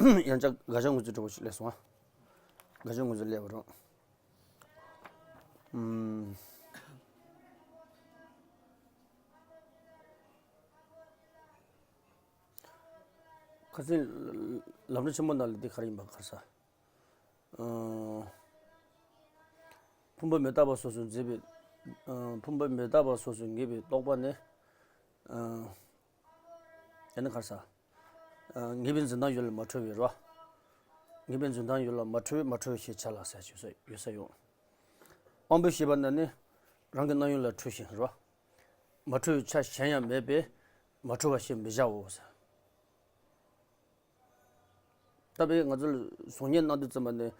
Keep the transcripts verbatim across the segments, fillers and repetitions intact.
ཡང་བསྐྱར་དགག་བྱ་ངོས་འཛིན་འདྲ་པོ་ཞིག་སླེབས་སོང་ཨ། དགག་བྱ་ངོས་འཛིན་སླེབས་པ་རེད། ཨུམ། ཁ་སང་ལམ་རིམ་ཆེན་མོ་ནང་ལ་འདི་ག་རེ་ཡིན་པ་ག་རེ་ཟ། ཨ། ཕུང་པོ་མི་རྟག་པ་སོ་སོར་འཛིན་པའི། ཨ། ཕུང་པོ་མི་རྟག་པ་སོ་སོར་ངེས་པའི་རྟོག་པ་ནི། ཨ། ཡང་ན་ག་རེ་ཟ། ཨ། ངེས་པའི་འཛིན་སྟངས་ཡུལ་ལ་མ་འཁྲུལ་བའི་རོ། ངེས་པའི་འཛིན་སྟངས་ཡུལ་ལ་མ་འཁྲུལ་བའི་མ་འཁྲུལ་བའི་ཤེས་བྱ་ལ་ཟེར་ཞིག་ཡོད་ས་ཡོད། དབང་པོའི་ཤེས་པ་ནི་ནི་རང་གི་སྣང་ཡུལ་ལ་འཁྲུལ་ཞིང་རོ། མ་འཁྲུལ་བའི་ཆ་གཞན་ཡང་མེད་པས་མ་འཁྲུལ་བ་ཞེས་མི་བྱའོ་ཟེར། ད་བས་ང་ཚོ་ལ་གཟུགས་བརྙན་གནང་དུས་ཙམ་པ་ནས་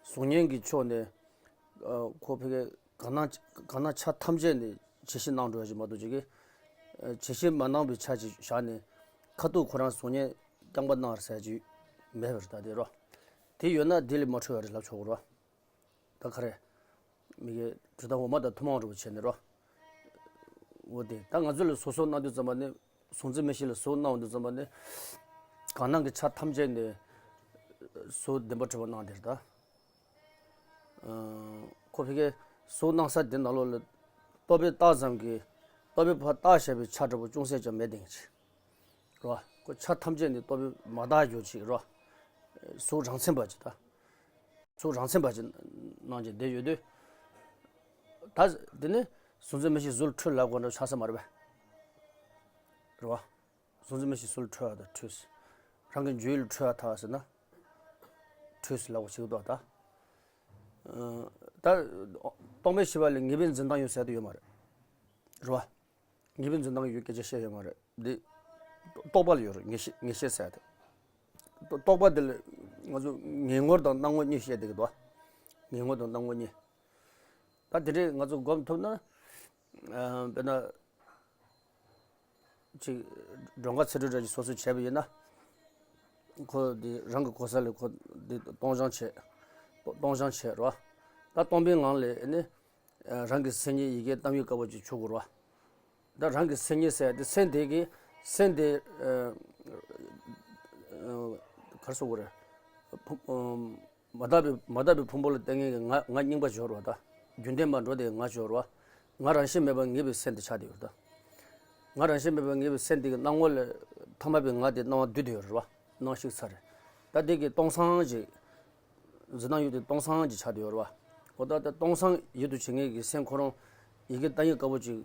གཟུགས་བརྙན་གྱི་ཕྱོགས་ནས། ཨ། ཁོ་ཕ་གིར་གང་སྣང་གང་སྣང་ཆ་ཐམས་ཅད་ནས་བྱད་བཞི་སྣང་འགྲོ་ཡ་ཞིག་མ་གཏོགས་ཅིག་གིས། ཨ། བྱད་བཞི་མ་སྣང་བའི་ཆ་ཅིག་བཞག་ནས་ཁ་ཐུག་ཁོ་རང་གཟུགས་བརྙན་རྐྱང་པ་སྣང་བར་ཟེར་ཅིག་མེད་པར་ད་དེ་རོ། དེ་ཡོད་ན་དེ་ལས་མ་འཁྲུལ་བ་རེད་ལབ་ཆོག་གི་རོ། ད་ག་རེ། མི་གི་དྲི་དང་འོ་མ་དང་ཐུན་མོང་འགྲོ་བ་བྱས་ནས་རོ། འོ་དེ་ད་ང་ཚོ་ལ་གཟུགས་གཟུགས་སྣང་དུས་ཙམ་པ་ནི། གཟུགས་འཛིན་མིག་ཤེས་ལ་གཟུགས་སྣང་དུས་ཙམ་པ་ནི། གང་སྣང་གི་ཆ་ཐམས་ཅད་ནས་གཟུགས་བདེན་པར་གྲུབ་པ་སྣང་དེ་རེད་ད། ཨ། ཁོ་ཕ་གིར་གཟུགས་སྣང་ས་དེ་ནང་ལོགས་ལ་རྟོག་པས་བཏགས་ཙམ་གྱིས་རྟོག་པས་ཕར་བཏགས་བཞག་པའི་ཆ་འདྲ་པོ་ཅུང་ཟད་ཀྱང་མེད་དེ་ཅིག་རོ། ཁོ་ཆ་ཐམས་ཅད་ནི་རྟོག་པས་མ་བཏགས་རྒྱུ་ཅིག་རོ། གཟུགས་རང་མཚན་པ་ཅིག་ད། གཟུགས་རང་མཚན་པ་ཅིག་སྣང་བྱེད་དེ་ཡོད་དུས། ད་དེ་ནི་གཟུགས་འཛིན་མིག་ཤེས་གཟུགས་ལ་འཁྲུལ་ལབ་དགོས་འདྲ་ཆགས་ས་མ་རེད་པས། རེད་བ། གཟུགས་འཛིན་མིག་ཤེས་གཟུགས་ལ་འཁྲུལ་བ་དང་འཁྲུལ། རང་གི་འཇུག་ཡུལ་ལ་འཁྲུལ་བ་ཐལ་ཟེར་ན། འཁྲུལ་ཟེར་ལབ་དགོས་ཞིག་འདུག་ད། ད། རྟོག་མེད་ཤེས་པ་ལས་ངེས་པའི་འཛིན་སྟངས་ཡོད་ཟེར་དུ་ཡོད་མ་རེད། རེད་བ། ངེས་པའི་འཛིན་སྟངས་ཡོད་སྐད་ཆ་བཤད་ཡོད་མ་རེད་འདི། རྟོག་པ་ལ་ཡོད་རེད། ངེས་ཤེས་ངེས་ཤེས་ཟེར་ཏེ། རྟོག་པ་དེ་ལ་ང་ཚོ་ངེས་ངོར་དང་སྣང་ངོ་གཉིས་བཤད་བསྡད་ཀྱི་འདུག་ངེས་ངོ་དང་སྣང་ངོ་གཉིས། ད་དེ་འདྲས་ང་ཚོ་སྒོམ་ཐུབ་ན། ཨ། དཔེར་ན། ཅིག་མགྲོན་ཁང་ཚེ་སྒྲུབ་འདྲ་ཅིག་སོ་སོས་བྱས་པ་ཡིན་ན། ཁོ་འདི་རང་གི་གོ་ས་ལས་ཁོ་འདི་སྟོང་སྦྱང་བྱས། སྟོང་སྦྱང་བྱས་རོ། ད་སྟོང་པའི་ངང་ལས་ནི། རང་གི་སེམས་ཉིད་ཡི་གེ་གཏམ་ཡིག་དཀར་པོ་ཅིག་ཆུ་དགོས་རོ། ད་རང་གི་སེམས་ཉིད་ཟེར་དེ་སེམས་དེ་གི་སེམས་དེ། ཨ། ཨ། ག་རེ་ཟེར་དགོས་རེད། ཕུ། ཨ། མ་དག་པའི་མ་དག་པའི་ཕུང་པོ་ལ་ལྟ་མཁན་གྱི་ང་ང་རྙིང་པ་སྦྱོར་བ་དང་། རྒྱུན་ལྡན་མ་འགྲོ་དེ་ང་སྦྱོར་བ། ང་རང་བཞིན་མེད་པ་ངེས་པའི་སེམས་དེ་ཆགས་བསྡད་ཡོད་ད། ང་རང་བཞིན་མེད་པ་ངེས་པའི་སེམས་དེ་གི་སྣང་ངོ་ལས་ཐ་མལ་པའི་ང་དེ་སྣང་བ་འདུས་བསྡད་ཡོད་རེད་བ། སྣང་ཞིག་ཚར་རེད། ད་དེ་གི་སྟོང་སང་ཅིག་འཛིན་སྟངས་ཡོད་དེ་སྟོང་སང་ཅིག་ཆགས་བསྡད་ཡོད་རེད་བ། འོ་ད་ལྟ་སྟོང་སང་ཡོད་དུ་བྱེད་མཁན་གྱི་སེམས་ཁོ་རང་ཡི་གེ་གཏམ་ཡིག་དཀར་པོ་ཅིག་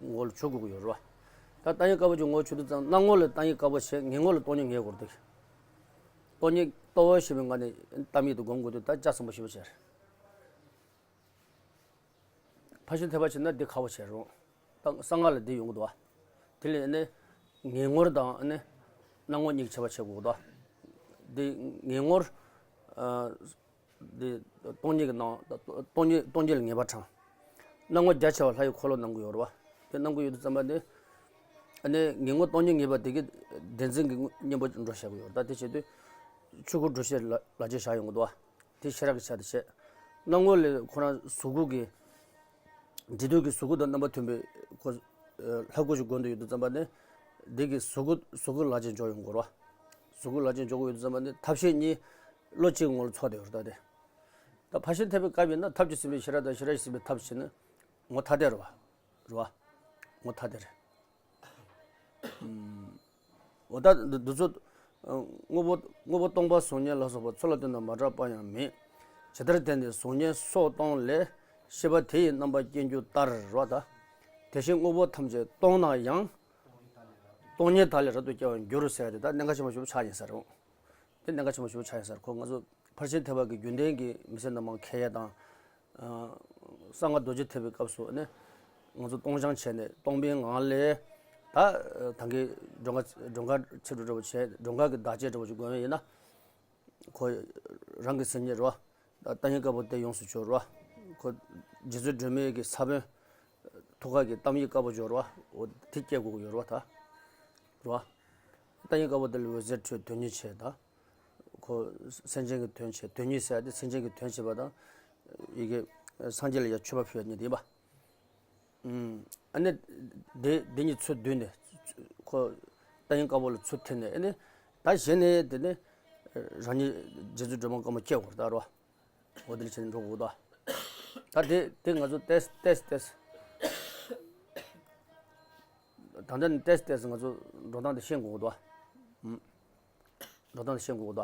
ངོ་ལ་བྱུག་དགོས་ཀྱི་ཡོད་རེད་བ། ད་གཏམ་ཡིག་དཀར་པོ་ཅིག་ངོ་ལ་བྱུག་དུས་ཙང་སྣང་ངོ་ལ་གཏམ་ཡིག་དཀར་པོ་བྱས། ངེས་ངོ་ལ་སྟོང་ཉིད་ངེས་དགོས་རེད་དེ། སྟོང་ཉིད་རྟོགས་པ་ཞེས་པའི་ངང་ནས་གཏམ་ཡིག་དེ་སྒོམ་དགོས་དུས་ད་ལྕགས་ཟམ་པ་ཞེ་པོ་ཅིག་རེད། ཕར་ཕྱིན་ཐེག་པ་བྱས་ན་འདི་ཁག་པོ་བྱེད་རུང་། ད་གསང་སྔགས་ལ་འདི་ཡོང་གི་འདུག་བ། དེ་ལས་ནི་ངེས་ངོར་དང་ནི་སྣང་ངོ་གཉིས་ཀྱི་ཁྱད་པར་ཕྱེ་དགོས་འདུག་བ། འདི་ངེས་ངོར། ཨ། འདི་སྟོང་ཉིད་ཀྱི་སྣང་སྟོང་ཉིད་སྟོང་ཉིད་ལ་ངེས་པ་དང་། སྣང་ངོ་རྒྱ་ཆེ་བ་ལྷ་ཡི་འཁོར་ལོ་སྣང་གི་ཡོད་རེད་བ། དེ་སྣང་གི་ཡོད་དུས་ཙམ་པ་འདི། ཨ་ནི་ངེས་ངོ་སྟོང་ཉིད་ངེས་པ་དེ་གི་བདེན་འཛིན་གྱི་གཉེན་པོ་འགྲོ་བྱ་གི་ཡོད་རེད། ད་དེ་བྱེད་དུས། ཆོས་སྐུ་སྒྲུབ་བྱེད་ལ་ལ་རྒྱ་བཞག་ཡོང་གི་འདུག་བ། དེ་ཤེས་རབ་ཀྱི་ཆ་དེ་བྱས། སྣང་ངོ་ལས་ཁོ་རང་གཟུགས་སྐུ་གི། འབྲས་དུས་ཀྱི་གཟུགས་སྐུ་དང་རྣམ་པ་མཐུན་པའི་ཁོ། ཨ། ལྷ་སྐུ་ཞིག་མགོན་དུ་ཡོད་དུས་ཙམ་པ་ནི། འདི་གི་གཟུགས་སྐུ་གཟུགས་སྐུ་ལ་རྒྱ་འཇོག་ཡོང་གི་རེད་བ། གཟུགས་སྐུ་ལ་རྒྱ་འཇོག་གི་ཡོད་དུས་ཙམ་པ་ནི་ཐབས་ཤེས་གཉིས་བློ་གཅིག་ངོ་ལ་ཚོགས་བསྡད་ཡོད་རེད་ད་དེ། ད་ཕར་ཕྱིན་ཐེག་པའི་སྐབས་ཡིན་ན་ཐབས་ཀྱིས་ཟིན་པའི་ཤེས་རབ་དང་ཤེས་རབ་ཀྱིས་ཟིན་པའི་ཐབས་བྱས་ན་ངོ་ཐ་དད་རེད་བ། རེད་བ། ངོ་ཐ་དད་རེད། ཨུམ། འོ་ད་འདི་འདི་ཚོ། ཨ། དངོས་པོ་དངོས་པོ་སྟོང་པ་གཟུགས་བརྙན་ལ་སོགས་པ་ཚུར་ལ་བསྟན་ན་མ་གྲགས་པ་ཡང་མེད། ཇི་ལྟར་བསྟན་ཏེ་གཟུགས་བརྙན་སོགས་སྟོང་ལས། ཤེས་པ་དེ་ཡི་རྣམ་པ་སྐྱེ་འགྱུར་ལྟར་རོ་ད། དེ་བཞིན་དངོས་པོ་ཐམས་ཅད་སྟོང་ན་ཡང་། སྟོང་ཉིད་དག་ལས་རབ་ཏུ་སྐྱེ་བར་འགྱུར་ཟེར་ཏེ་ད་གནད་འགག་ཆེན་པོ་ཞེ་པོ་ཆགས་ཡིན་ས་རེད། དེ་གནད་འགག་ཆེན་པོ་ཞེ་པོ་ཆགས་ཡིན་ས་རེད། ཁོ་ང་ཚོ་ཕར་ཕྱིན་ཐེག་པ་གི་རྒྱུན་ལྡན་གྱི་མི་ཚེ་ནང་མང་མཁས་ཡ་དང་། གསང་སྔགས་རྡོ་རྗེ་ཐེག་པའི་སྐབས་སུ་ནི། ང་ཚོ་སྟོང་སྦྱང་བྱས་ནས་སྟོང་པའི་ངང་ལས། ད་ད་གིན་མགྲོན་ཁང་མགྲོན་ཁང་ཆེ་དྲགས་འདྲ་པོ་བྱས་མགྲོན་ཁང་གི་བདག་གཅེས་འདྲ་པོ་ཞིག་དགོས་ཡིན་ན། ཁོ་རང་གི་སེམས་ཉིད་རེད་བ། ད་གཏམ་ཡིག་དཀར་པོ་དེ་ཡོངས་སུ་འཇོག་རེད་བ། ཁོ་རྗེ་བཙུན་སྒྲོལ་མའི་གི་ས་བོན། ཐུགས་ཀ་གི་གཏམ་ཡིག་དཀར་པོ་འཇོག་རེད་བ། འོ་དེ་སྐྱེ་དགོས་ཀྱི་ཡོད་རེད་བ་ད། རེད་བ། གཏམ་ཡིག་དཀར་པོ་དེ་ལ་འོད་ཟེར་འཕྲོས་དོན་གཉིས་བྱས་ད། ཁོ་སེམས་ཅན་གྱི་དོན་བྱས། དོན་གཉིས་ཟེར་ཡ་དེ་སེམས་ཅན་གྱི་དོན་བྱེད་པ་དང་། ཡི་གེ་སངས་རྒྱས་ལ་ཡང་མཆོད་པ་ཕུལ་ཡ་གཉིས་དེ་ཡིན་པ། ཨུམ། ཨ་ནི། དེ་དེ་གཉིས་ཚུར་བསྡུས་ནས། ཁོ་གཏམ་ཡིག་དཀར་པོ་ལ་ཚུར་ཐིམ་ནས། ཨ་ནི། ད་གཞི་ནས་དེ་ནི། རང་ཉིད་རྗེ་བཙུན་སྒྲོལ་མ་དཀར་མོ་སྐྱེ་དགོས་རེད་ད་རོ། འོ་དེ་ལ་བྱས་ནས་འགྲོ་དགོས་ད། ད་དེ་དེ་ང་ཚོ་ཏེས་ཏེས་ཏེས། ད་ལྟ་ནས་ཏེས་ཏེས་ང་ཚོ་འགྲོ་སྟངས་དེ་ཤེས་དགོས་ད། འགྲོ་སྟངས་དེ་ཤེས་དགོས་ད།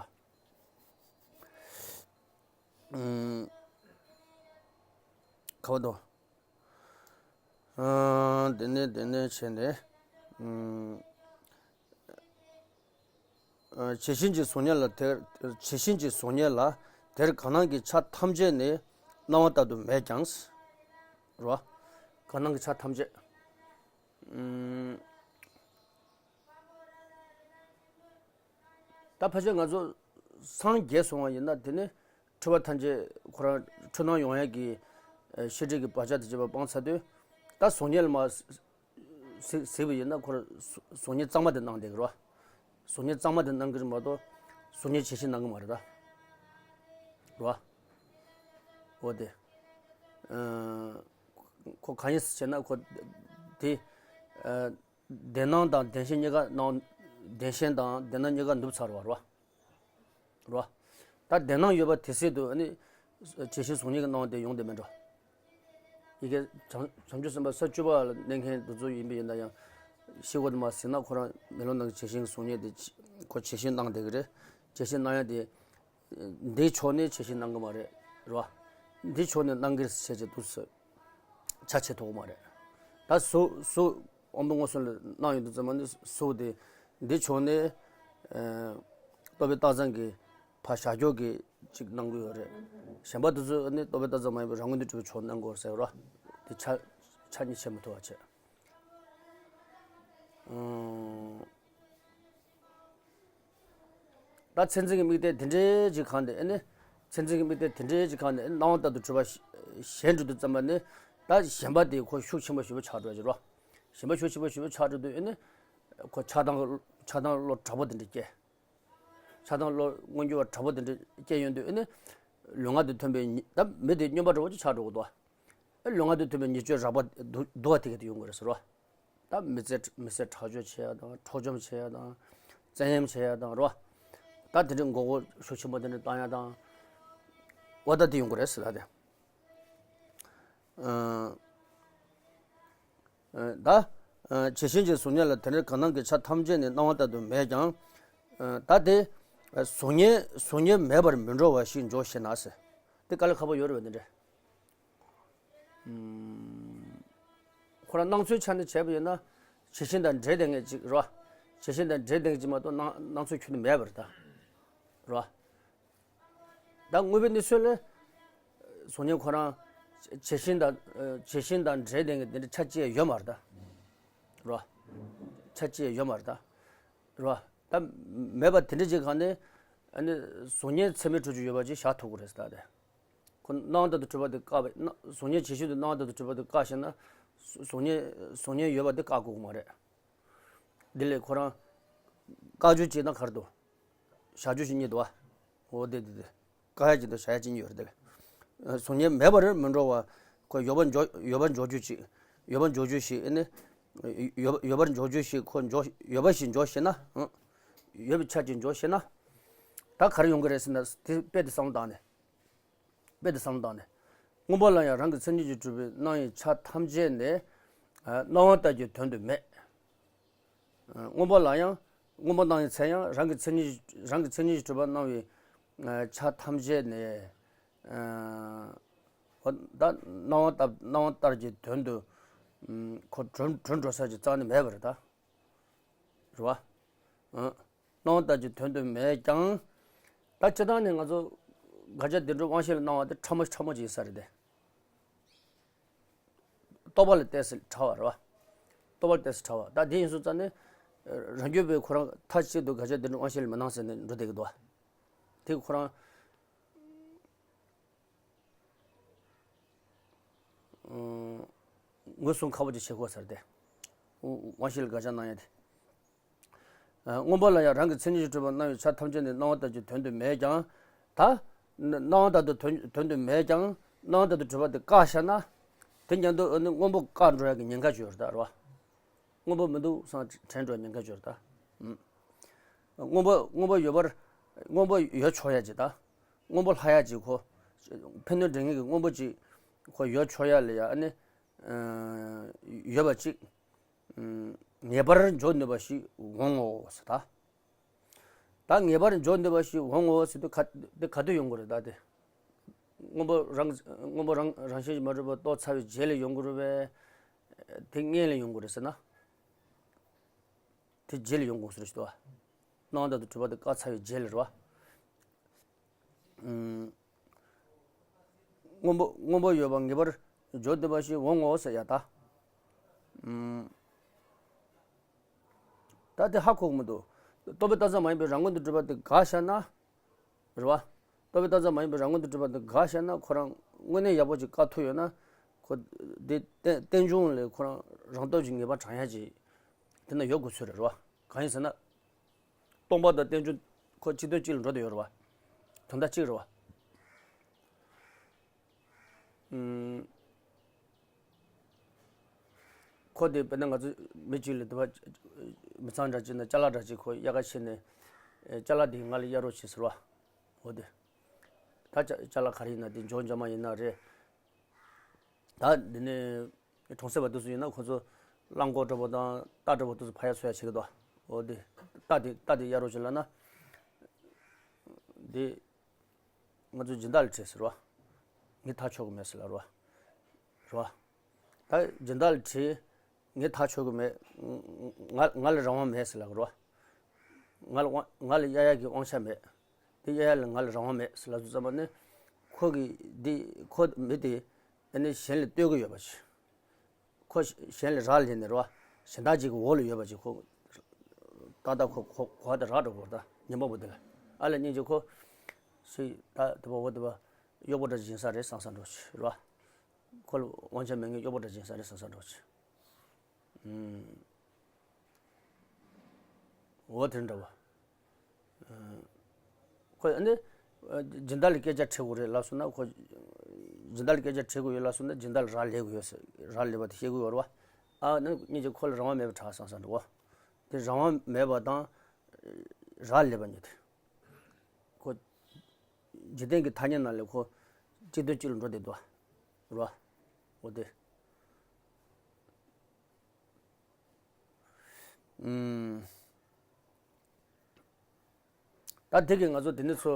ག་བ་དོ། དེ་ནས་དེ་ནས་བྱས་ནས། ཨ། ཇི་བཞིན་གྱི་གཟུགས་བརྙན་ལ་དེར། ཇི་བཞིན་གྱི་གཟུགས་བརྙན་ལ་དེར་གང་སྣང་གི་ཆ་ཐམས་ཅད་ནི་སྣང་བ་ལྟར་དུ་མེད་ཀྱང་། རོ། གང་སྣང་གི་ཆ་ཐམས་ཅད། ཨུམ། ད་ཕལ་ཆེར་ང་ཚོ་སངས་རྒྱས་སོང་བ་ཡིན་ན་དེ་ནི་འཁྲུལ་པ་ཐམས་ཅད་ཁོ་རང་འཁྲུལ་སྣང་ཡོང་ཡས་ཀྱི་ཤེས་སྒྲིབ་ཀྱི་བག་ཆགས་དེ་བཅས་པ་སྤངས་ཚར་དུས། ད་གཟུགས་བརྙན་ལ་མ་གཟིགས་པ་ཡིན་ན་ཁོ་རང་གཟུགས་བརྙན་གཙང་མ་དེ་སྣང་བསྡད་ཀྱི་རེད་བ། གཟུགས་བརྙན་གཙང་མ་དེ་སྣང་གི་རེད་མ་གཏོགས་གཟུགས་བརྙན་ཇི་བཞིན་སྣང་གི་མ་རེད་ད། རེད་བ། འོ་དེ། ཁོ་གང་ཡིན་ཟེར་ན་ཁོ་དེ། བདེན་སྣང་དང་བདེན་ཞེན་གཉིས་ཀ་སྣང་། བདེན་ཞེན་དང་བདེན་སྣང་གཉིས་ཀ་ནུབ་ཚར་བ་རེད་བ། རོ། ད་བདེན་སྣང་ཡོད་པ་དེ་སྲིད་དུ་ཨ་ནི། ཇི་བཞིན་གཟུགས་བརྙན་གྱི་སྣང་བ་དེ་ཡོང་དེ་མིན་འགྲོ། ཡི་གེ་བྱང་བྱང་ཆུབ་སེམས་དཔའ་ས་བཅུ་པ་ལ་གནས་མཁན་དེ་ཚོ་ཡིན་པ་ཡིན་ན་ཡང་། ཤི་བོ་དེ་མ་ཟིན་ན་ཁོ་རང་མེ་ལོང་ནང་གི་ཇི་བཞིན་གཟུགས་བརྙན་དེ་ཁོ་ཇི་བཞིན་སྣང་བསྡད་ཀྱི་རེད། ཇི་བཞིན་སྣང་ཡ་དེ། འདིའི་ཕྱོགས་ནས་ཇི་བཞིན་སྣང་གི་མ་རེད། རོ། འདིའི་ཕྱོགས་ནས་སྣང་གི་རེད་ཟེར་བྱས་དུས་སུ། ཆ་ཆེ་ཐུབ་ཀྱི་མ་རེད། ད་གཟུགས་གཟུགས་དབང་པོ་མངོན་སུམ་ལ་སྣང་ཡོང་དུས་ཙམ་པ་ནི་གཟུགས་དེ་འདི་ཕྱོགས་ནས། ཨ། རྟོག་པས་བཏགས་ཙམ་གྱི་ཕར་བཞག་འཇོག་གི་ཅིག་སྣང་གི་ཡོད་རེད། གཞན་པ་དེ་ཚོ་ནི་རྟོག་པས་བཏགས་ཙམ་མ་ཡིན་པའི་རང་ངོས་ནས་གྲུབ་པའི་ཕྱོགས་སྣང་གི་ཡོད་རེད་ཟེར་རོ། དེ་ཆ་ཆ་གཉིས་ཕྱེ་མི་ཐུབ་པ་བྱས། ཨང་། ད་མཚན་འཛིན་གྱི་དམིགས་གཏད་དེ་འདྲའི་ཅིག་གང་དེ་ཨེ་ནི། མཚན་འཛིན་གྱི་དམིགས་གཏད་དེ་འདྲའི་ཅིག་གང་དེ་ཨེ་ནི་སྣང་བ་ལྟར་དུ་གྲུབ་པ་ཞེ་གཞན་འགྲོ་དུས་ཙམ་པ་ནི། ད་གཞན་པ་དེ་ཁོ་ཤུགས་ཆེན་པོ་ཞེ་པོ་ཆགས་འགྲོ་ཡ་ཅིག་རོ། གཞན་པ་ཤུགས་ཆེན་པོ་ཞེ་པོ་ཆགས་འགྲོ་དུས་ཨེ་ནི། ཁོ་ཆགས་སྡང་ཆགས་སྡང་བློ་དྲག་པོ་དེ་འདྲ་སྐྱེ། ཆགས་སྡང་བློ་མངོན་གྱུར་བ་དྲག་པོ་དེ་འདྲ་སྐྱེ་ཡོང་དུས་ཨེ་ནི། ལུས་ངག་ཏུ་ཐིམ་པའི་ཉེ་ད་མི་དེ་སྨྱོན་པ་འདྲ་བོ་ཅིག་ཆགས་འགྲོ་གི་འདུག་བ། ལུས་ངག་ཏུ་ཐིམ་པའི་ཉེས་སྤྱོད་རགས་པ་སྡུག་སྡུག་པ་དེ་ག་དེ་ཡོང་གི་རེད་ཟེར་བ། ད་མི་ཚེ་མི་ཚེ་ཁྲག་སྦྱོར་བྱེད་ཡ་དང་འཕྲོག་བཅོམ་བྱེད་ཡ་དང་། བཙན་གཡེམ་བྱེད་ཡ་དང་རོ། ད་དེ་འདྲའི་མགོ་སྐོར་ཤུགས་ཆེན་པོ་དེ་འདྲ་བཏང་ཡ་དང་། འོ་ད་དེ་ཡོང་གི་རེད་ཟེར་ད་དེ། ཨ། ཨ། ད། ཨ། ཇི་བཞིན་གྱི་གཟུགས་བརྙན་ལ་དེ་འདྲའི་གང་སྣང་གི་ཆ་ཐམས་ཅད་ནི་སྣང་བ་ལྟར་དུ་མེད་ཀྱང་། ཨ། ད་དེ། ཨ། གཟུགས་བརྙན་གཟུགས་བརྙན་མེད་པར་མི་འགྲོ་བ་ཞིག་འཇོག་ཤེས་ན་ཟེར། དེ་དཀའ་ལས་ཁག་པོ་ཡོད་རེད་པ་འདི་འདྲ། ཁོ་རང་སྣང་ཚུལ་ཆ་ནས་བྱས་པ་ཡིན་ན། ཇི་བཞིན་དང་འབྲེལ་བསྡད་མཁན་ཅིག་རེད་བ། ཇི་བཞིན་དང་འབྲེལ་བསྡད་མཁན་ཅིག་མ་གཏོགས་སྣང་སྣང་ཚུལ་ཁྱོན་ནས་མེད་པ་རེད་ད། རེད་བ། ད་དངོས་པོའི་གནས་ཚུལ་ལ། གཟུགས་བརྙན་ཁོ་རང་། ཇི་བཞིན་དང་། ཇི་བཞིན་དང་འབྲེལ་བསྡད་མཁན་དེ་འདྲ་ཆ་གཅིག་ཡོད་མ་རེད་ད། རེད་བ། ཆ་གཅིག་ཡོད་མ་རེད་ད། རེད་བ། ད་མེད་པ་དེ་འདྲ་ཅིག་གང་ནས། ཨ་ནི་གཟུགས་བརྙན་ཚད་མའི་ཁྲོད་ཅིག་ཡོད་པ་ཅིག་བཞག་ཐུབ་ཀྱི་རེད་ཟེར་ད་དེ། ཁོ་སྣང་བ་ལྟར་དུ་གྲུབ་པ་དེ་བཀག་པ། གཟུགས་བརྙན་ཇི་བཞིན་དུ་སྣང་བ་ལྟར་དུ་གྲུབ་པ་དེ་བཀག་ཤེས་ན། གཟུགས་བརྙན་གཟུགས་བརྙན་ཡོད་པ་དེ་བཀག་དགོས་ཀྱི་མ་རེད། འདི་ལས་ཁོ་རང་བཀག་རྒྱུ་གཅིག་དང་ག་རེ་འདུག་བཞག་རྒྱུ་ཞིག་གཉིས་འདུག་བ། འོ་དེ་དེ་དེ། བཀག་ཡ་གཅིག་དང་བཞག་ཡ་གཅིག་གཉིས་ཡོད་རེད་དེ། གཟུགས་བརྙན་མེད་པར་མི་འགྲོ་བ། ཁོ་ཡོད་པར་འཇོག་ཡོད་པར་འཇོག་རྒྱུ་ཞིག་ཡོད་པར་འཇོག་རྒྱུ་ཞིག་ཨེ་ནི། ཡོད་ཡོད་པར་འཇོག་རྒྱུ་ཞིག་ཁོ་འཇོག་ཡོད་པ་ཞིག་འཇོག་ཤེས་ན། ཡོད་པའི་ཆ་གཅིག་འཇོག་ཤེས་ན། ད་ག་རེ་ཡོང་གི་རེད་ཟེར་ན་དེ་དཔེ་དེ་བསམ་བློ་བཏང་ནས། དཔེ་དེ་བསམ་བློ་བཏང་ནས། མངོན་པ་ལ་ཡང་རང་གི་མཚན་ཉིད་ཀྱིས་གྲུབ་པའི་སྣང་བའི་ཆ་ཐམས་ཅད་ནི། སྣང་བ་ལྟར་གྱི་དོན་དུ་མེད། མངོན་པ་ལ་ཡང་མངོན་པར་སྣང་བའི་ཚེ་ཡང་རང་གི་མཚན་ཉིད་རང་གི་མཚན་ཉིད་ཀྱིས་གྲུབ་པ་སྣང་བའི་ཆ་ཐམས་ཅད་ནི། འོ་ད་སྣང་བ་ལྟར་སྣང་བ་ལྟར་གྱི་དོན་དུ་ཁོ་གྲུབ་གྲུབ་འགྲོ་ས་ཅིག་རྩ་ནས་མེད་པ་རེད་ད། རེད་བ། སྣང་བ་ལྟར་གྱི་དོན་དུ་མེད་ཀྱང་། ད་སྤྱིར་བཏང་ནས་ང་ཚོ་དགག་བྱ་བདེན་གྲུབ་དབང་ཤེས་ལ་སྣང་བ་དེ་ཕྲ་མོ་ཕྲ་མོ་ཅིག་ཡིན་ས་རེད་དེ། རྟོག་པ་ལ་བལྟས་སུ་ཕྲ་བ་རེད་བ། རྟོག་པ་ལ་བལྟས་སུ་ཕྲ་བ། ད་དེ་ཡིན་སོང་ཙང་ནི། རང་རྒྱུད་པའི་ཁོ་རང་མཐའ་གཅིག་ཏུ་དགག་བྱ་བདེན་གྲུབ་དབང་ཤེས་ལ་མི་སྣང་ཟེར་ནས་འགྲོ་བསྡད་ཀྱི་འདུག་བ། དེ་ཁོ་རང་། ངོས་བཟུང་ཁག་པོ་ཅིག་བྱེད་དགོས་ས་རེད་དེ། དབང་ཤེས་ལ་དགག་བྱ་སྣང་ཡ་དེ། མངོན་པ་ལ་ཡང་རང་གི་མཚན་ཉིད་ཀྱིས་གྲུབ་པ་སྣང་བའི་ཆ་ཐམས་ཅད་ནི་སྣང་བ་ལྟར་གྱི་དོན་དུ་མེད་ཀྱང་། ད། སྣང་བ་ལྟར་དུ་དོན་དོན་དུ་མེད་ཀྱང་སྣང་བ་ལྟར་དུ་གྲུབ་པ་དེ་བཀག་བཞག་ན། དེ་ཉིད་དུ་ཨ་ནི་སྔོན་པོ་བཀག་འགྲོ་ཡག་གི་ཉེན་ཁ་ཅིག་ཡོད་རེད་ད་རེད་བ། སྔོན་པོ་མི་འདུག་བསམ་དྲན་འགྲོ་ཉེན་ཁ་ཅིག་ཡོད་རེད་ད། སྔོན་པོ་སྔོན་པོ་ཡོད་པར། སྔོན་པོ་ཡོད་ཆོག་ཡ་ཅིག་དང་། སྔོན་པོ་ལྷག་ཡ་ཅིག་ཁོ། ཕན་གནོད་འདྲེན་མཁན་གྱི་སྔོན་པོ་ཅིག་ཁོ་ཡོད་ཆོག་ཡ་ལ་ཡ་ཨ་ནི། ཡོད་པ་ཅིག་ངེས་པར་འཇོག་ནུས་པ་ཞིག་འོང་ངོ་ཟེར་ད། ད་ངེས་པར་འཇོག་ནུས་པ་ཞིག་འོང་ངོ་ཟེར་དུས་ག་དེ་ག་དུས་ཡོང་གི་རེད་ད་དེ། སྔོན་པོ་རང་སྔོན་པོ་རང་རང་བཞིན་གྱིས་མ་གྲུབ་པ་རྟོགས་ཚར་བའི་རྗེས་ལ་ཡོང་གི་རེད་པས། དེ་སྔོན་ལ་ཡོང་གི་རེད་ཟེར་ན། དེ་རྗེས་ལ་ཡོང་དགོས་ཟེར་ཞིག་འདུག་བ། སྣང་བ་མཐར་ཐུག་གྲུབ་པ་དེ་བཀག་ཚར་བའི་རྗེས་ལ་རེད་བ། ཨུམ། སྔོན་པོ་སྔོན་པོ་ཡོད་པ་ངེས་པར་འཇོག་ནུས་པ་ཞིག་འོང་ངོ་ཟེར་ཡ་ད། ཨུམ། ད་དེ་ཧ་གོ་གི་མི་འདུག་རྟོག་པས་བཏགས་པ་མ་ཡིན་པའི་རང་ངོས་ནས་གྲུབ་པ་དེ་དགག་བྱས་ན། རེད་བ། རྟོག་པས་བཏགས་པ་མ་ཡིན་པའི་རང་ངོས་ནས་གྲུབ་པ་དེ་དགག་བྱས་ན་ཁོ་རང་དངོས་གནས་ཡག་པོ་ཅིག་བཀག་ཐུབ་ཡོད་ན། ཁོ་དེ་རྟེན་རྟེན་འབྱུང་ལས་ཁོ་རང་རང་སྟོབས་ཀྱིས་ངེས་པ་དྲངས་ཡ་ཅིག་དེ་ན་ཡོད་དགོས་ཚོད་རེད་རེད་བ། གང་ཡིན་ཟེར་ན། སྟོང་པ་དང་རྟེན་འབྱུང་ཁོ་གཅིག་དོན་གཅིག་ལ་འགྲོ་བསྡད་ཡོད་རེད་བ། དོན་དག་གཅིག་རེད་བ། ཨུམ། ཁོ་དེ་དཔེར་ན་ང་ཚོ་མི་གཅིག་ལ་དེ་བ་མི་ཚང་འདྲ་གཅིག་ན་ཅ་ལག་འདྲ་གཅིག་ཁོ་དབྱར་ཁ་ཕྱེ་ནས་ཨེ་ཅ་ལག་དེ་ང་ལ་གཡར་རོགས་བྱེད་ཟེར་བ། འོ་དེ། ད་ཅ་ཅ་ལག་ག་རེ་ཡིན་ན་དེ་འཇོག་འཇོག་མ་ཡིན་ན་རེད། ད་འདི་ནས་གྲོང་གསེབ་པ་དེ་ཚོ་ཡིན་ན་ཁོ་ཚོ་རླངས་འཁོར་འདྲ་པོ་དང་རྟ་འདྲ་པོ་དེ་ཚོ་ཕར་ཡ་ཚུར་ཡ་བྱེད་ཀྱི་འདུག་འོ་དེ། རྟ་དེ་རྟ་དེ་གཡར་རོགས་བྱེད་ལབ་ན། དེ། ང་ཚོས་སྦྱིན་བདག་ལ་དྲིས་ཟེར་བ། ངས་ཐག་ཆོད་གི་མེད་ཟེར་ལབ་རེད་བ། རེད་བ། ད་སྦྱིན་བདག་ལ་དྲིས། ངས་ཐག་ཆོད་གི་མེད། ང་ང་ལ་རང་དབང་མེད་ཟེར་ལབ་རེད་བ། ང་ལ་དབང་ང་ལ་གཡར་ཡག་གི་དབང་ཆ་མེད། དེ་གཡར་ཡག་ལ་ང་ལ་རང་དབང་མེད་ཟེར་ལབ་དུས་ཙམ་པ་ནི། ཁོ་གི་འདི་ཁོ་མི་དེ་ཨ་ནི་གཞན་ལ་གཏོད་གི་ཡོད་པ་ཞིག་ཁོ་གཞན་ལ་རག་ལས་ནས་རེད་བ། གཞན་དག་ཅིག་གི་འོག་ལ་ཡོད་པ་ཅིག་ཁོ། ཏག་ཏག་ཁོ་ཁོ་གོ་བ་དེ་རག་འགྲོ་གི་རེད་ད། ཉན་པ་པོ་དེ་ལ། ཨ་ལས་སྙིང་རྗེ་ཁོ། སུ་ད་དེ་བ་འོ་དེ་བ། གཡོག་པོ་འདྲ་ཅིག་ཡིན་ས་རེད་བསམ་བསམ་འགྲོ་ཅིག་རེད་བ། ཁོ་ལ་དབང་ཆ་མེད་མཁན་གཡོག་པོ་འདྲ་ཅིག་ཡིན་ས་རེད་བསམ་བསམ་འགྲོ་ཅིག་ཨུམ། འོ་དེ་འདྲ་བ། ཁོས་ཨ་ནི། སྦྱིན་བདག་ལ་སྐད་ཆ་དྲི་དགོས་རེད་ལབ་སོང་ན་ཁོ། སྦྱིན་བདག་ལ་སྐད་ཆ་དྲི་དགོས་ཡོད་ལབ་སོང་ན་སྦྱིན་བདག་ལ་རག་ལས་དགོས་ཡོད་ཟེར་རག་ལས་པ་དེ་ཤེས་དགོས་ཡོད་རེད་བ། ཨ་ནི་སྙིང་རྗེ་ཁོ་ལ་རང་དབང་མེད་པ་དྲག་བསམ་བསམ་འདུག་བ། དེ་རང་དབང་མེད་པ་དང་། རག་ལས་པ་གཉིས་དེ། ཁོ། འཇིག་རྟེན་གྱི་ཐ་སྙད་ནང་ལས་ཁོ། གཅིག་དོན་གཅིག་ལ་འགྲོ་བསྡད་འདུག་བ། རེད་བ། འོ་དེ། ཨུམ། ད་དེ་གིས་ང་ཚོ་དེ་ནས་ཚོ།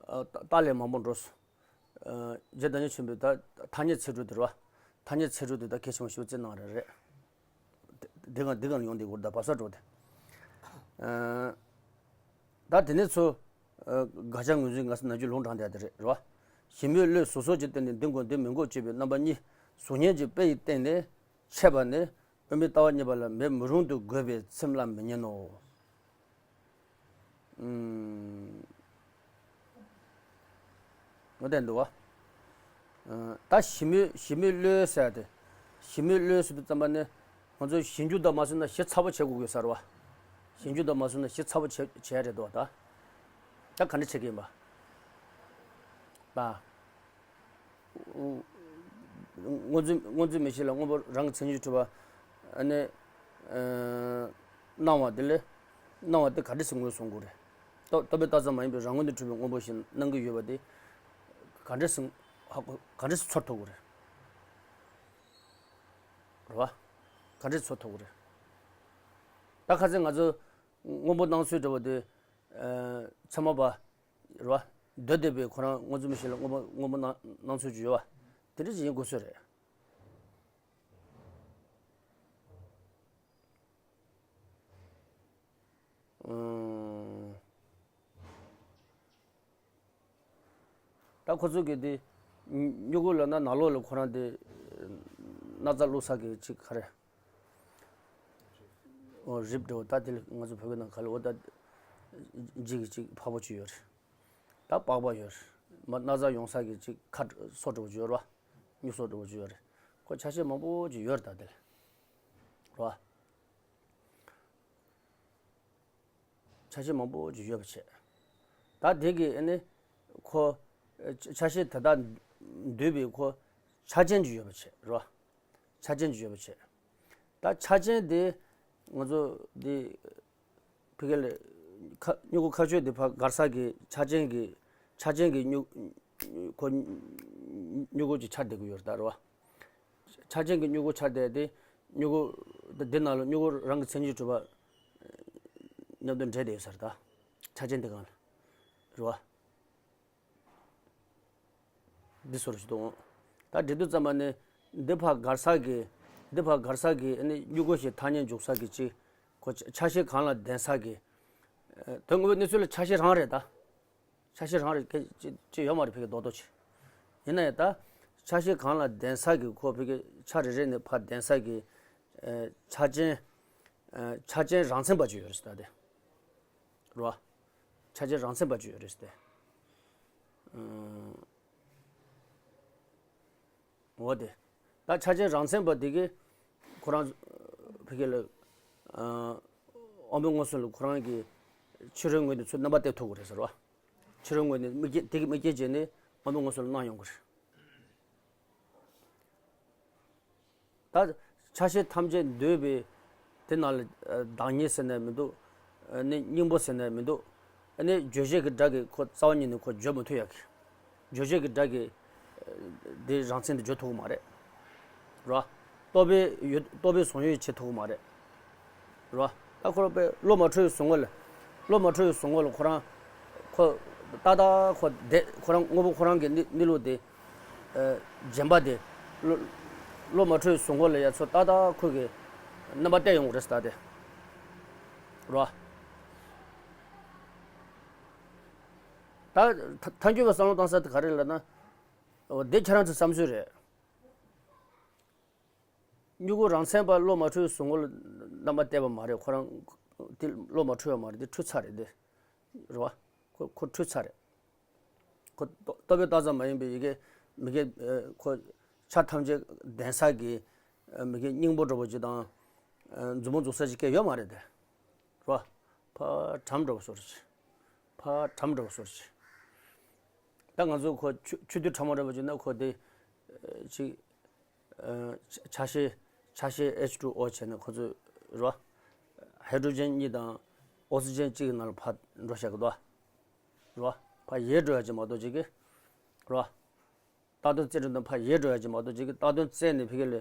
ཨ། ལྟ་ལས་མང་པོ་འགྲོ་སོང་། ཨ། རྗེ་བདག་ཉིད་ཆེན་པོས་ད་ཐ་སྙད་ཚིག་གྲོགས་དེ་རེད་བ། ཐ་སྙད་ཚིག་གྲོགས་དེ་ད་གལ་ཆེན་པོ་ཞིག་བརྩི་གནང་རེད་རེད། དེ་གང་དེ་གང་ལ་ཡོང་དེ་གོ་ད་བབས་ས་འགྲོ་དེ། ཨ། ད་དེ་ནས་ཚོ། ཨ། དགག་བྱ་ངོས་འཛིན་ང་ཚོ་ནམ་རྒྱུན་ལུང་དྲངས་བསྡད་དེ་རེད་རེད་བ། གཞན་མེད་བློས་བཟོ་སོགས་ཀྱི་སྟེང་ནས་འདི་དགོས་འདི་མི་དགོས་ཅེས་པའི་རྣམ་པ་གཉིས་གཟུགས་བརྙན་གྱི་དཔེ་ཡི་སྟེང་ནས་འཆད་པ་ནི། དབུ་མའི་ལྟ་བ་གཉིས་པ་ལ་མེད་མི་རུང་དུ་དགོས་པའི་ཚིམ་ལ་མི་ཉན་ནོ། ཨུམ། ངོ་དེ་འདུག་བ། ད་གཞི་མེད་གཞི་མེད་བློས་ཟེར་ཏེ། གཞི་མེད་བློས་ཟེར་དུས་ཙམ་པ་ནི། ང་ཚོ་གཞི་འགྱུར་དང་མ་སོང་ན་གཞི་ཚ་པོ་བྱེད་དགོས་དགོས་ཟེར་བ། གཞི་འགྱུར་དང་མ་སོང་ན་གཞི་ཚ་པོ་བྱེད་བྱེད་རེད་འདུག་བ་ད། ད་ག་འདྲ་བྱེད་ཀྱི་ཡིན་པ། ད། སྔོ་འཛིན་སྔོ་འཛིན་མིག་ཤེས་ལ་སྔོན་པོ་རང་གི་མཚན་ཉིད་གྲུབ་པ། ཨ་ནི། སྣང་བ་དེ་ལས། སྣང་བ་དེ་ག་འདྲ་སེ་ངོས་བཟུང་དགོས་རེད། རྟོག་རྟོག་པས་བཏགས་པ་མ་ཡིན་པའི་རང་ངོས་ནས་གྲུབ་པའི་སྔོན་པོ་ཞིག་སྣང་གི་ཡོད་པ་དེ། ག་འདྲ་སེ། ཧ་གོ་ག་འདྲ་སེ་ཚོར་ཐུབ་དགོས་རེད། རེད་བ། ག་འདྲ་སེ་ཚོར་ཐུབ་དགོས་རེད། ད་ཁ་སང་ང་ཚོ། སྔོན་པོ་སྣང་ཚུལ་འདྲ་བོ་དེ། ཚད་མ་པ། རེད་བ། འདོད་བསྡད་པའི་ཁོ་རང་སྔོ་འཛིན་མིག་ཤེས་ལ་སྔོན་པོ་སྔོན་པོ་སྣང་སྣང་ཚུལ་ཅིག་ཡོད་བ། དེ་འདྲ་ཅིག་ཡིན་དགོས་ཚོད་རེད། ཨུམ། ད་ཁོ་ཚོ་གི་དེ། སྨྱུ་གུ་ལབ་ན་ནང་ལོགས་ལ་ཁོ་རང་དེ། སྣག་ཚ་བླུགས་ས་གི་ཅིག་ག་རེ། ཨོ་རིབ་འདྲ་བོ་ད་དེ་ལ་ང་ཚོ་བོད་སྐད་ནང་ག་ལ་འོ་ད། ལྗིད་ཀྱི་ཅིག་ཕར་པོ་ཅིག་ཡོད་རེད། ད་པགས་པ་ཡོད་རེད། མ་སྣག་ཚ་ཡོང་ས་གི་ཅིག་ཁ་སོ་འདྲ་བོ་ཅིག་ཡོད་རེད་བ། སྨྱུ་སོ་འདྲ་བོ་ཅིག་ཡོད་རེད། ཁོ་ཆ་ཤས་མང་པོ་ཅིག་ཡོད་རེད་ད་དེ་ལ། རེད་བ། ཆ་ཤས་མང་པོ་ཅིག་ཡོད་པ་བྱས། ད་དེ་གི་ཨ་ནི་ཁོ་ཆ་ཤས་དེ་དག་འདུས་པའི་ཁོ་ཆ་རྐྱེན་ཅིག་ཡོད་པ་བྱས་རོ། ཆ་རྐྱེན་ཅིག་ཡོད་པ་བྱས། ད་ཆ་རྐྱེན་དེ་ང་ཚོ་འདི་ཕ་གི་ལ་ ཁ་སྨྱུ་གུ་ཁ་གཅོད་དེ་ཕར་སྒར་ས་གི་ཆ་ཅན་གྱི་ཆ་ཅན་གྱི་སྨྱུ་ཁོ་སྨྱུ་གུ་ཅིག་ཆགས་བསྡད་ཀྱི་ཡོད་རེད་ད་རེད་བ། ཆ་ཅན་གྱི་སྨྱུ་གུ་ཆགས་བསྡད་དེ་སྨྱུ་གུ་འདི་ནང་ལ་སྨྱུ་གུ་རང་གི་མཚན་ཉིད་གྲུབ་པ་མཉམ་དུ་འདྲེས་བསྡད་ཡོད་ས་རེད་ད། ཆ་ཅན་དེ་གང་ལ་རེད་བ། འདི་སོར་ཞིག་གཏོང་། ད་འབྲི་དུས་ཙམ་པ་ནི་འདི་ཕར་སྒར་ས་གི་འདི་ཕར་སྒར་ས་གི་ཨ་ནི་སྨྱུ་གུ་ཞིག་ཐ་སྙད་འཇུག་ས་གི་ཅིག་ཁོ་ཆ་ཤས་གང་ལ་ལྡན་ས་གི། དོན་དངོས་པོའི་གནས་ཚུལ་ལ་ཆ་ཤས་རང་རེད་ད། ཆ་ཤས་རང་རེད་ཁྱད་ཅི་ཅི་ཡོད་མ་རེད་ཕ་གི་རྡོག་རྡོག་ཅིག་ཡིན་ན་ཡང་ད་ཆ་ཤས་གང་ལ་ལྡན་ས་གི་ཁོ་ཕ་གི་ཆ་རེ་རེ་ནས་ཕར་ལྡན་ས་གི་ཆ་ཅན་ཆ་ཅན་རང་མཚན་པ་ཅིག་ཡོད་རེད་ད་དེ། རོ། ཆ་ཅན་རང་མཚན་པ་ཅིག་ཡོད་རེད་ཟེར་ཏེ། འོ་དེ། ད་ཆ་ཅན་རང་མཚན་པ་དེ་གི་ཁོ་རང་ཕ་གི་ལ་དབང་པོའི་མངོན་སུམ་ལ་ཁོ་རང་གི་ཕྱི་རོལ་ངོས་ནས་ཚུར་རྣམ་པ་སྟེར་ཐུབ་ཀྱི་རེད་ཟེར་བ། ཕྱི་རོལ་ངོས་ནས་དམིགས་བརྒྱུད་དེ་གི་དམིགས་བརྒྱུད་བྱས་ནས་དབང་པོའི་མངོན་སུམ་ལ་སྣང་ཡོང་གི་རེད། ད་ཆ་ཤས་ཐམས་ཅད་འདུས་པའི་དེ་ནང་ལ་བདག་ཉིད་ཟེར་ནས་མི་འདུག་ནི་སྙིང་པོ་ཟེར་ནས་མི་འདུག་ནི་བརྗོད་བྱེད་ཀྱི་སྒྲ་གི་ཁོ་རྩ་བ་ཉིད་ནས་ཁོ་བརྗོད་མི་ཐུབ་ཡག་གི། བརྗོད་བྱེད་ཀྱི་སྒྲ་གི་དེ་རང་མཚན་དུ་བརྗོད་ཐུབ་ཀྱི་མ་རེད། རོ། རྟོག་པའི་ཡུལ་རྟོག་པའི་གཟུང་ཡུལ་བྱེད་ཐུབ་ཀྱི་མ་རེད། རོ། ད་ཁོ་རང་པའི་བློ་མ་འཁྲུལ་བའི་གཟུང་ངོ་ལ། བློ་མ་འཁྲུལ་བའི་གཟུང་ངོ་ལ་ཁོ་རང་། ཁོ། ཏག་ཏག་ཁོ་བསྡད་ཁོ་རང་དངོས་པོ་ཁོ་རང་གི་གནས་གནས་ལུགས་དེ། རྗེན་པ་དེ། བློ། བློ་མ་འཁྲུལ་བའི་གཟུང་ངོ་ལ་ཡ་ཚོ་ཏག་ཏག་ཁོ་གི་རྣམ་པ་སྟེར་ཡོང་གི་རེད་ཟེར་ད་དེ། རོ། ད་ཐ་ཐལ་འགྱུར་བའི་བསམ་བློ་བཏང་ས་དེ་ག་རེ་ལབ་ན། འོ་དེ་ཁྱེད་རང་ཚོའི་བསམ་ཚུལ་རེད། སྨྱུ་གུ་རང་མཚན་པ་བློ་མ་འཁྲུལ་བའི་གཟུང་ངོ་ལ་རྣམ་པ་གཏད་པ་མ་རེད་ཁོ་རང་། དེ་བློ་མ་འཁྲུལ་བ་མ་རེད་དེ་འཁྲུལ་ཚར་རེད་དེ། རེད་བ། ཁོ་ཁོ་འཁྲུལ་ཚར་རེད། ཁོ་རྟོག་པའི་རྟགས་ཙམ་མ་ཡིན་པའི་ཡི་གེ་མི་དགེ་ཁོ་ཆ་ཐམས་ཅད་ལྡན་ས་གི་མི་དགེ་སྙིང་པོ་འདྲ་པོ་ཅིག་དང་། མཛུབ་མོ་འཛུགས་ས་ཅིག་སྐད་ཡོད་མ་རེད་དེ། རེད་བ། ཕ་གྲམ་འདྲ་པོ་བཟོ་རེད། ཕ་གྲམ་འདྲ་པོ་བཟོ་རེད། ད་ང་ཚོ་ཁོ་ཆུ་ཆུ་དུད་ཕྲ་མོ་འདྲ་པོ་བྱུང་ན་ཁོ་དེ་ཅིག་ཆ་ཤས་ཆ་ཤས་H two O བྱས་ན་ཁོ་ཚོ་རོ། ཧའི་ཌྲོ་ཇན་གཉིས་དང་ཨོག་སི་ཇན་གཅིག་གི་ནང་ལ་ཕར་འགྲོ་བཞག་གི་འདུག་རོ། ཕར་ཡལ་འགྲོ་ཡག་ཅིག་མ་གཏོགས་ཅིག་གི་རོ། རྟགས་དོན་རྩལ་འགྲོ་དང་ཕར་ཡལ་འགྲོ་ཡག་ཅིག་མ་གཏོགས་ཅིག་གི་རྟགས་དོན་རྩལ་ནས་ཕ་གི་ལ་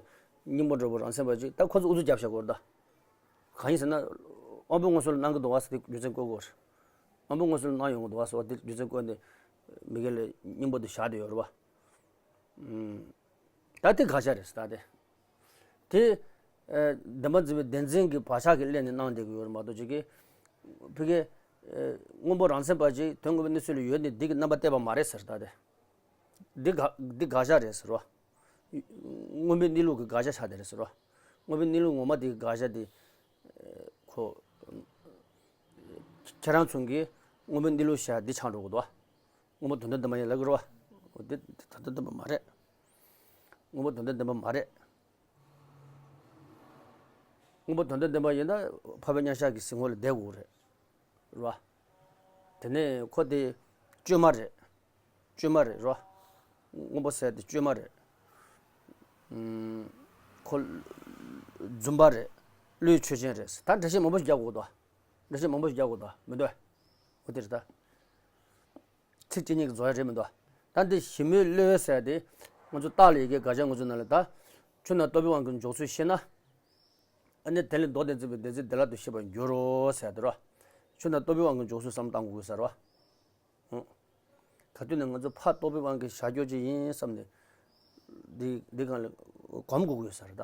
སྙིང་པོ་འདྲ་པོ་རང་མཚན་པ་ཅིག་ད་ཁོ་ཚོ་ཨུ་ཚུགས་རྒྱབ་བཞག་གི་ཡོད་རེད་ད། གང་ཡིན་ཟེར་ན། དབང་པོའི་མངོན་སུམ་ལ་སྣང་གི་འདུག་བ་ཟེར་ཏེ་རྒྱུ་མཚན་བཀོད་དགོས་རེད། དབང་པོའི་མངོན་སུམ་ལ་སྣང་ཡོང་གི་འདུག་བ་ཟེར་བ་དེ་རྒྱུ་མཚན་བཀོད་ནས་མི་དགེ་ལ་སྙིང་པོ་དེ་བཞག་བསྡད་ཡོད་རེད་བ། ད་དེ་དགག་བྱ་རེད་ཟེར་ད་དེ། དེ། བདེན་པ་འཛིན་པའི་བདེན་འཛིན་གྱི་བག་ཆགས་ཀྱི་སླད་ནས་སྣང་བསྡད་ཀྱི་ཡོད་རེད་མ་གཏོགས་ཅིག་གི། ཕ་གི། སྔོན་པོ་རང་མཚན་པ་ཅིག་དོན་དངོས་པོའི་གནས་ཚུལ་ལ་ཡོད་ནས་འདི་གི་རྣམ་པ་གཏད་པ་མ་རེད་ཟེར་ད་དེ། འདི་དགག་འདི་དགག་བྱ་རེད་ཟེར་བ། དངོས་པོའི་གནས་ལུགས་ཀྱི་དགག་བྱ་ཆགས་བསྡད་རེད་ཟེར་བ། དངོས་པོའི་གནས་ལུགས་ངོ་མ་དེ་གི་དགག་བྱ་དེ། ཁོ། ཁྱེད་རང་ཚོ་གིས་དངོས་པོའི་གནས་ལུགས་བཤད་འདི་ཆགས་འགྲོ་གི་འདུག་བ། དངོས་པོ་དོན་དམ་བདེན་པ་ཡིན་ལབ་ཀྱི་རེད་བ། འོ་འདི་དོན་དམ་བདེན་པ་མ་རེད། དངོས་པོ་དོན་དམ་བདེན་པ་མ་རེད། དངོས་པོ་དོན་དམ་བདེན་པ་ཡིན་ན་འཕགས་པའི་མཉམ་གཞག་གི་གཟིགས་ངོ་ལ་བསྡད་དགོས་རེད། རེད་བ། དེ་ནས་ཁོ་དེ་བཅོས་མ་རེད། བཅོས་མ་རེད་རོ། སྔོན་པོ་ཟེར་དེ་བཅོས་མ་རེད། ཁོ། རྫུན་པ་རེད། བློའི་ཆོས་ཅན་རེད། ད་འགྲེལ་བཤད་མང་པོ་ཞིག་རྒྱག་དགོས་འདུག་འགྲེལ་བཤད་མང་པོ་ཞིག་རྒྱག་དགོས་འདུག་མི་འདུག་འོ་དེ་རེད་ད། ཚིག་གཅིག་གཉིས་ཀྱི་རྫོགས་ཡ་རེད་མི་འདུག་ད་འདི་གཞི་མེད་བློས་ཟེར་དེ། ང་ཚོ་རྟགས་ལ་ཡི་གེ་དགག་བྱ་ང་ཚོ་ནང་ལ་ད། ཆོས་རྣམས་རྟོག་པའི་དབང་གིས་འཇོག་ཚུལ་ཤེས་ན། ཨ་ནི་དེ་ལས་ལྡོག་སྟེ་འཛིན་པའི་བདེན་འཛིན་བདེ་བླག་ཏུ་ཤེས་པར་འགྱུར་རོ་ཟེར་དེ་རོ། ཆོས་རྣམས་རྟོག་པའི་དབང་གིས་འཇོག་ཚུལ་བསམ་བློ་བཏང་དགོས་ཀྱི་ཟེར་རོ། ཧུང་། ག་དུས་ནས་ང་ཚོ་ཕ་རྟོག་པའི་དབང་གིས་བཞག་རྒྱུ་ཅིག་ཡིན་བསམ་ནས། འདི་འདི་སྒང་ལ་གོམས་དགོས་ཀྱི་ཡོད་ས་རེད་ད།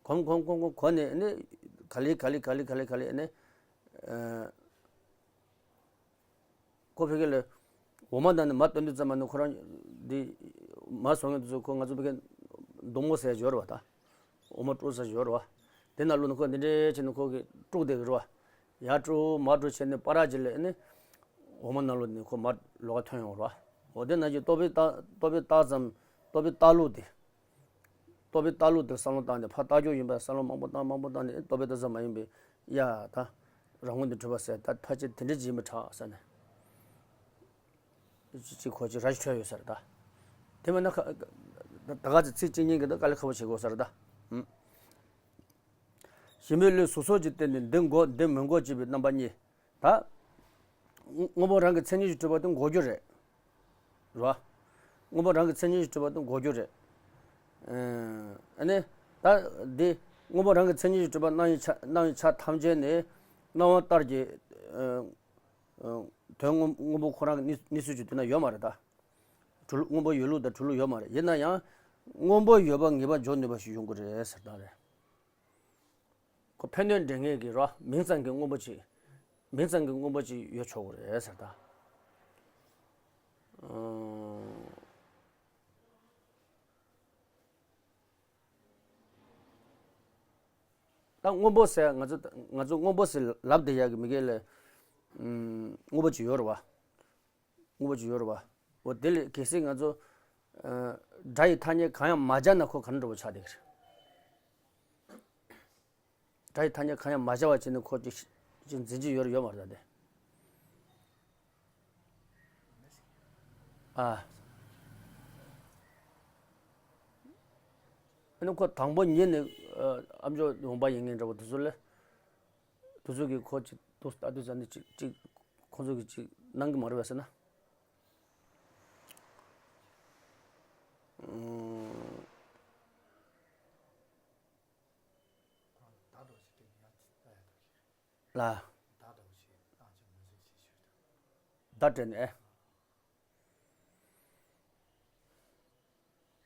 གོམས་གོམས་གོམས་གོམས་གོམས་ནས་ནི། ག་ལེ་ག་ལེ་ག་ལེ་ག་ལེ་ག་ལེ་ནི། ཁོ་ཕ་གི་ལ། འོ་མ་དང་ནི་མར་བཏོན་དུས་ཙམ་པ་ནི་ཁོ་རང་འདི། མར་བཟོ་མཁན་དེ་ཚོ་ཁོ་ང་ཚོ་ཕ་གི་མདོང་མོ་ཟེར་ཡ་ཡོད་རེད་བ་ད། འོ་མ་དཀྲུག་ས་ཡོད་རེད་བ། དེ་ནང་བླུགས་ནས་ཁོ་འདི་འདྲའི་བྱས་ནས་ཁོ་གི་དཀྲུག་བསྡད་ཀྱི་རེད་བ། ཡར་དཀྲུག་མར་དཀྲུག་བྱས་ནས་པ་ར་ཅིག་ལ་ནི། འོ་མ་ནང་བླུགས་ནས་ཁོ་མར་ལོགས་ཀ་ཐོན་ཡོང་རེད་བ། འོ་དེ་ནང་བཞིན་རྟོག་པའི་རྟགས་རྟོག་པའི་རྟགས་ཙམ་རྟོག་པའི་རྟགས་ལུགས་དེ། རྟོག་པའི་རྟགས་ལུགས་དེར་བསམ་བློ་བཏང་ནས་ཕར་རྟགས་རྒྱུ་ཡིན་པར་བསམ་བློ་མང་པོ་བཏང་མང་པོ་བཏང་ནས་རྟོག་པའི་རྟགས་ཙམ་མ་ཡིན་པའི་ཡ་ད། རང་ངོས་ནས་གྲུབ་པ་ཟེར་ད་ཕལ་ཆེར་དེ་འདྲ་ཅིག་ཡིན་པ་དྲག་ཟེར་ནས། ཅི་ཅི་ཁོ་ཅི་ར་ཅིག་འཕྲོད་ཡོད་ས་རེད་ད། དེ་མིན་ན་ཁ་ད་ག་ཚོད་ཚིག་གཅིག་གཉིས་ཀྱིས་ད་དཀའ་ལས་ཁག་པོ་བྱེད་དགོས་ས་རེད་ད། ཧུམ། གཞི་མེད་བློས་གཟུགས་སོགས་ཀྱི་སྟེང་ནས་འདི་འགོག་འདི་མི་འགོག་ཅེས་པའི་རྣམ་པ་གཉིས། ད། སྔོན་པོ་རང་གི་མཚན་ཉིད་ཀྱིས་གྲུབ་པ་དེ་འགོག་རྒྱུ་རེད། རེད་བ། སྔོན་པོ་རང་གི་མཚན་ཉིད་ཀྱིས་གྲུབ་པ་དེ་འགོག་རྒྱུ་རེད། ཨ་ནི། ད་འདི་སྔོན་པོ་རང་གི་མཚན་ཉིད་ཀྱིས་གྲུབ་པ་སྣང་བའི་ཆ་སྣང་བའི་ཆ་ཐམས་ཅད་ནི་སྣང་བ་ལྟར་གྱི་དོན་སྔོན་སྔོན་པོ་ཁོ་རང་གི་གནས་གནས་ཚུལ་གྱི་དུས་ན་ཡོད་མ་རེད་ད། གྲུབ་ལུགས་སྔོན་པོ་ཡོད་ལུགས་དང་གྲུབ་ལུགས་ཡོད་མ་རེད། ཡིན་ན་ཡང་སྔོན་པོ་ཡོད་པ་ངེས་པ་འཇོག་ནུས་པ་ཞིག་ཡོང་གི་རེད་ཟེར་ད་རེད། ཁོ་ཕན་གནོད་འདྲེན་མཁན་གྱི་རོ། མིང་ཙམ་གྱི་སྔོན་པོ་ཅིག་མིང་ཙམ་གྱི་སྔོན་པོ་ཅིག་ཡོད་ཆོག་གི་རེད་ཟེར་ད། ཨང་། ད་སྔོན་པོ་ཟེར་ང་ཚོ་ང་ཚོ་སྔོན་པོ་ཟེར་ལབ་བསྡད་ཡག་གི་མི་སྒེར་ལ། ཨང་། སྔོན་པོ་ཅིག་ཡོད་རེད་བ། དངོས་པོ་ཅིག་ཡོད་རེད་བ། འོ་དེ་ལས་གལ་སྲིད་ང་ཚོ་ཨ་སྒྲ་ཡི་ཐ་སྙད་གང་ཡང་མ་སྦྱར་ན་ཁོ་ག་འདྲ་བོ་ཆགས་བསྡད་ཀྱི་རེད། སྒྲ་ཡི་ཐ་སྙད་གང་ཡང་མ་སྦྱར་བ་བྱས་ནས་ཁོ་ཅིག་ཅིག་འཛིན་གྱི་ཡོད་རེད་ཡོད་མ་རེད་ད་དེ། ཨ། ཨ་ནི་ཁོ་དང་པོ་ཉིད་ནས་ཨ་ཨ་མཆོག་འོང་པ་ཡིན་ངེས་འདྲ་བོ་དེ་ཚོ་ལས། དེ་ཚོ་གིས་ཁོ་ཅིག་ཏུ་ལྟ་དུས་ཙམ་ནས་ཅིག་ཅིག་ཁོང་ཚོ་གིས་ཅིག་གནང་གི་མ་རེད་པས་ཟེར་ན། ཨུམ། ལ། བརྡ་སྤྲད་ནས།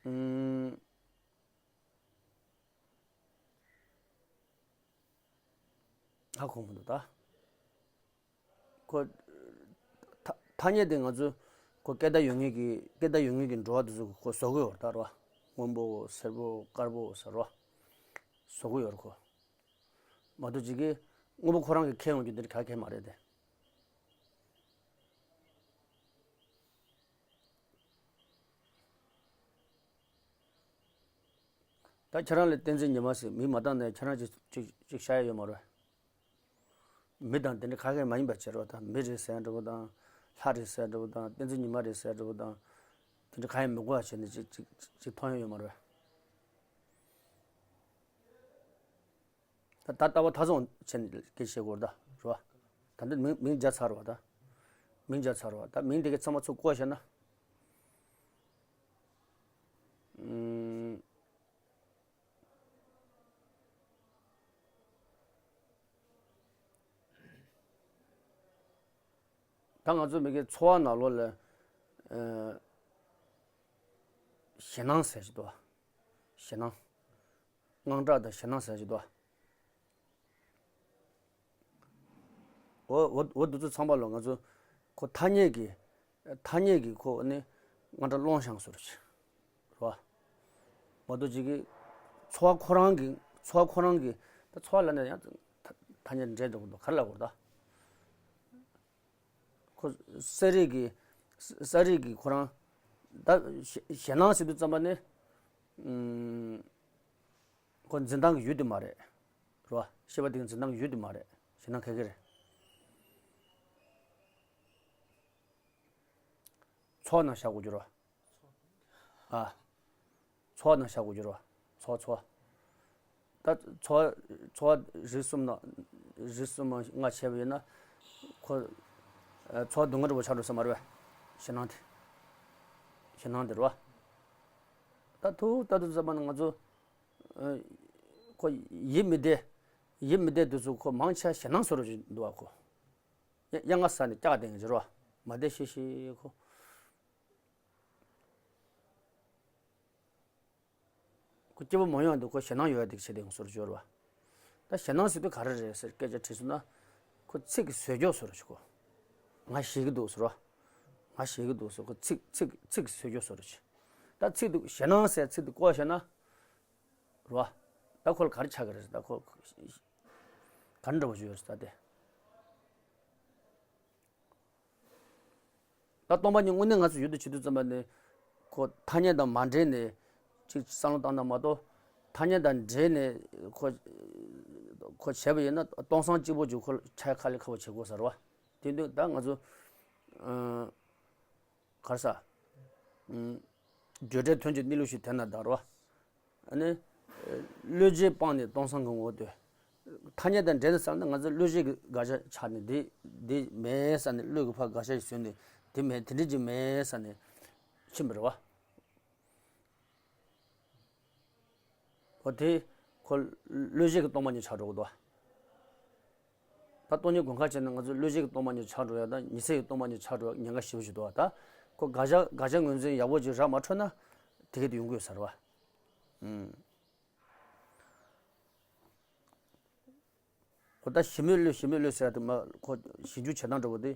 ཨུམ། ཧ་གོ་མི་འདུག་ད། ཁོ། ཐ་ཐ་སྙད་དེ་ང་ཚོས་ཁོ་སྐད་བརྡ་ཡོད་ངེས་ཀྱི་སྐད་བརྡ་ཡོད་ངེས་ཀྱི་འགྲོ་བ་དེ་ཚོ་ཁོ་བཟོ་གི་ཡོད་རེད་ད་རོ། སྔོན་པོ་སེར་པོ་དཀར་པོ་ཟེར་རོ། བཟོ་གི་ཡོད་རེད་ཁོ། མ་གཏོགས་ཅིག་གིས་དངོས་པོ་ཁོ་རང་གིས་ཁེངས་ཡོང་རྒྱུ་འདི་ག་གེ་མ་རེད་དེ། ད་ཁྱེད་རང་ལ་བསྟན་འཛིན་ཉི་མ་ཟེར་མིང་མ་བཏགས་ན་ཁྱེད་རང་ཅིག་ཅིག་ཅིག་ཤ་ཡ་ཡོད་མ་རེད། མི་དང་དེ་འདྲ་ག་གེ་མ་ཡིན་པ་བྱེད་རོགས་དང་མི་རེད་ཟེར་འདྲ་བོ་དང་ལྷ་རེད་ཟེར་འདྲ་བོ་དང་བསྟན་འཛིན་ཉི་མ་རེད་ཟེར་འདྲ་བོ་དང་དེ་འདྲ་ག་ཡེ་མི་དགོས་པ་བྱས་ནས་ཅིག་ཅིག་ཅིག་མཐོང་ཡ་ཡོད་མ་རེད། ད་ད་ལྟ་བ་ད་བཟུང་བྱས་ནས་སྐད་བཤད་དགོས་རེད་ད་རོ། ད་འདི་མིང་མིང་བརྒྱབ་ཚར་བ་ད། མིང་བརྒྱབ་ཚར་བ་ད་མིང་དེ་གའི་ཚང་མ་ཚུར་བཀོད་བྱས་ན། ཨུམ། ད་ང་ཚོ་མི་གི་འཚོ་བ་ནང་ལོགས་ལ་ཨ་ཞེད་སྣང་ཟེར་གྱི་འདུག་ཞེད་སྣང་། དངངས་སྐྲག་དང་ཞེད་སྣང་ཟེར་གྱི་འདུག་འོ་འོ་འོ་འདི་ཚོ་ཚང་མ་ལ་ང་ཚོ་ཁོ་ཐ་སྙད་ཀྱི་ཐ་སྙད་ཀྱི་ཁོ་ནི་དངངས་སྐྲག་སློང་བཞག་བཟོ་འདྲ་ཅིག་རེད་བ། མ་གཏོགས་ཅིག་གི་འཚོ་བ་ཁོ་རང་གི་འཚོ་བ་ཁོ་རང་གི་ད་འཚོ་བ་ལ་ནི་ཡང་ཐ་ཐ་སྙད་འདྲེས་འགྲོ་གི་འདུག་ག་རེ་ལབ་དགོས་རེད་ད། ཁོ་ས་རིག་གི་ས་ས་རིག་གི་ཁོ་རང་ད་ཞེ་ཞེད་སྣང་ཟེར་དུས་ཙམ་པ་ནི་ཨུམ། ཁོ་འཛིན་སྟངས་ཀྱི་ཡུལ་དེ་མ་རེད། རེད་བ། ཤེས་པ་དེ་གི་འཛིན་སྟངས་ཀྱི་ཡུལ་དེ་མ་རེད། ཞེད་སྣང་ག་གི་རེད། ཚོགས་ནང་བཞག་དགོས་རྒྱུ་རེད་བ། ཨ། ཚོགས་ནང་བཞག་དགོས་རྒྱུ་རེད་བ། ཚོགས་ཚོགས། ད་ཚོགས་ཚོགས་རིགས་གསུམ་ནང་རིགས་གསུམ་ལྔ་བྱས་པ་ཡིན་ན་ཁོ་ཚོགས་སྡུག་བསྔལ་རེད་བ་ཆགས་འགྲོ་ས་མ་རེད་བ། ཞེད་སྣང་དེ། ཞེད་སྣང་དེ་རེད་བ། ད་ཐུག་ད་དུང་ཙམ་པ་ན་ང་ཚོ། ཁོ་ཡིད་མི་བདེ། ཡིད་མི་བདེ་དུས་སུ་ཁོ་མང་ཆེ་ཞེད་སྣང་བཟོ་འདྲ་ཅིག་འདུག་བ་ཁོ། ཡ་ཡ་ང་ས་ནས་སྐྱག་དེ་ང་ཅི་རོ། མ་བདེ་ཤི་ཤི་ཁོ། ཁོ་སྐྱིད་པོ་མ་ཡོང་དུས་ཁོ་ཞེད་སྣང་ཡོད་ཡ་དེ་བྱེད་དེ་ང་བཟོ་འདྲ་ཅིག་ཡོད་རེད་བ། ད་ཞེད་སྣང་ཟེར་དུས་ག་རེ་རེད་ཟེར་སྐད་ཆ་དྲིས་སོང་ན། ཁོ་ཚིག་གི་ཟོལ་རྒྱོ་བཟོ་འདྲ་ཅིག་ཁོ། ང་ཞེད་ཀྱི་འདུག་ཟེར་རོ། ང་ཞེད་ཀྱི་འདུག་ཟེར་ཁོ་ཚིག་ཚིག་ཚིག་གི་ཟོལ་རྒྱོ་བཟོ་འདྲ་ཅིག་ད་ཚིག་དེ་ཞེད་སྣང་ཟེར་ཚིག་དེ་བཀོལ་བྱས་ན། རེད་བ། ད་ཁོ་ལ་ག་རེ་ཆགས་ཀྱི་རེད་ཟེར་ད་ཁོ་ག་འདྲ་བ་ཞིག་ཡོད་རེད་ཟེར་ད་དེ། ད་སྟོང་པ་ཉིད་དངོས་གནས་ང་ཚོ་ཡུལ་དུ་བྱེད་དུས་ཙམ་པ་ནས་ཁོ་ཐ་སྙད་དང་མ་འདྲེས་ནས་ཅིག་བསམ་བློ་བཏང་ན་མ་གཏོགས་ཐ་སྙད་དང་འདྲེས་ནས་ཁོ་ཁོ་བྱས་པ་ཡིན་ན་སྟོང་སང་གཅིག་པོ་ཅིག་ཁོ་ཆ་ཁ་ལས་ཁ་བ་བྱེད་དགོས་ཟེར་བ། དེ་དུས་ད་ང་ཚོ་ག་རེ་ཟ། ཨུམ། བརྗོད་བྲལ་དོན་གྱི་གནས་ལུགས་ཤིག་དེ་ན་བདག་རོ། ཨ་ནི། བློས་བྱས་སྤངས་ནས་སྟོང་སང་གི་ངོ་བོ་སྟོན། ཐ་སྙད་དང་འབྲེལ་ནས་བསམ་ན་ང་ཚོ་བློ་ཤེས་ཀྱི་དགག་བྱ་ཆགས་ནས་འདི་འདི་མེད་ཟེར་ནས་བློ་གི་ཕར་དགག་བྱ་ཞིག་བཟོས་ནས་འདི་མེད་དེ་འདྲ་ཅིག་མེད་ཟེར་ནས་ཕྱིན་པ་རེད་བ། འོ་དེ་ཁོ་བློ་ཤེས་ཀྱི་སྟོང་པ་ཉིད་ཆགས་འགྲོ་གི་འདུག་ད་སྟོང་ཉིད་དགོས་ཁ་བྱས་ན་ང་ཚོ་བློ་ཤེས་ཀྱི་སྟོང་པ་ཉིད་ཆགས་འགྲོ་ཡ་དང་ཉི་ཚེ་ཡི་སྟོང་པ་ཉིད་ཆགས་འགྲོ་ཡ་ཉེན་ཁ་ཞེ་པོ་ཞིག་འདུག་ད་ཁོ་དགག་བྱ་དགག་བྱ་ངོས་འཛིན་ཡག་པོ་ཅིག་རག་མ་འཕྲོད་ན་དེ་ག་དེ་ཡོང་གི་ཡོད་ས་རེད་བ། ཨུམ། འོ་ད་ཞི་མོལ་བློས་ཞི་མོལ་བློས་ཟེར་ཡ་དེ་མ་ཁོ་ཞིབ་འཇུག་བྱེད་སྟངས་འདྲ་པོ་དེ་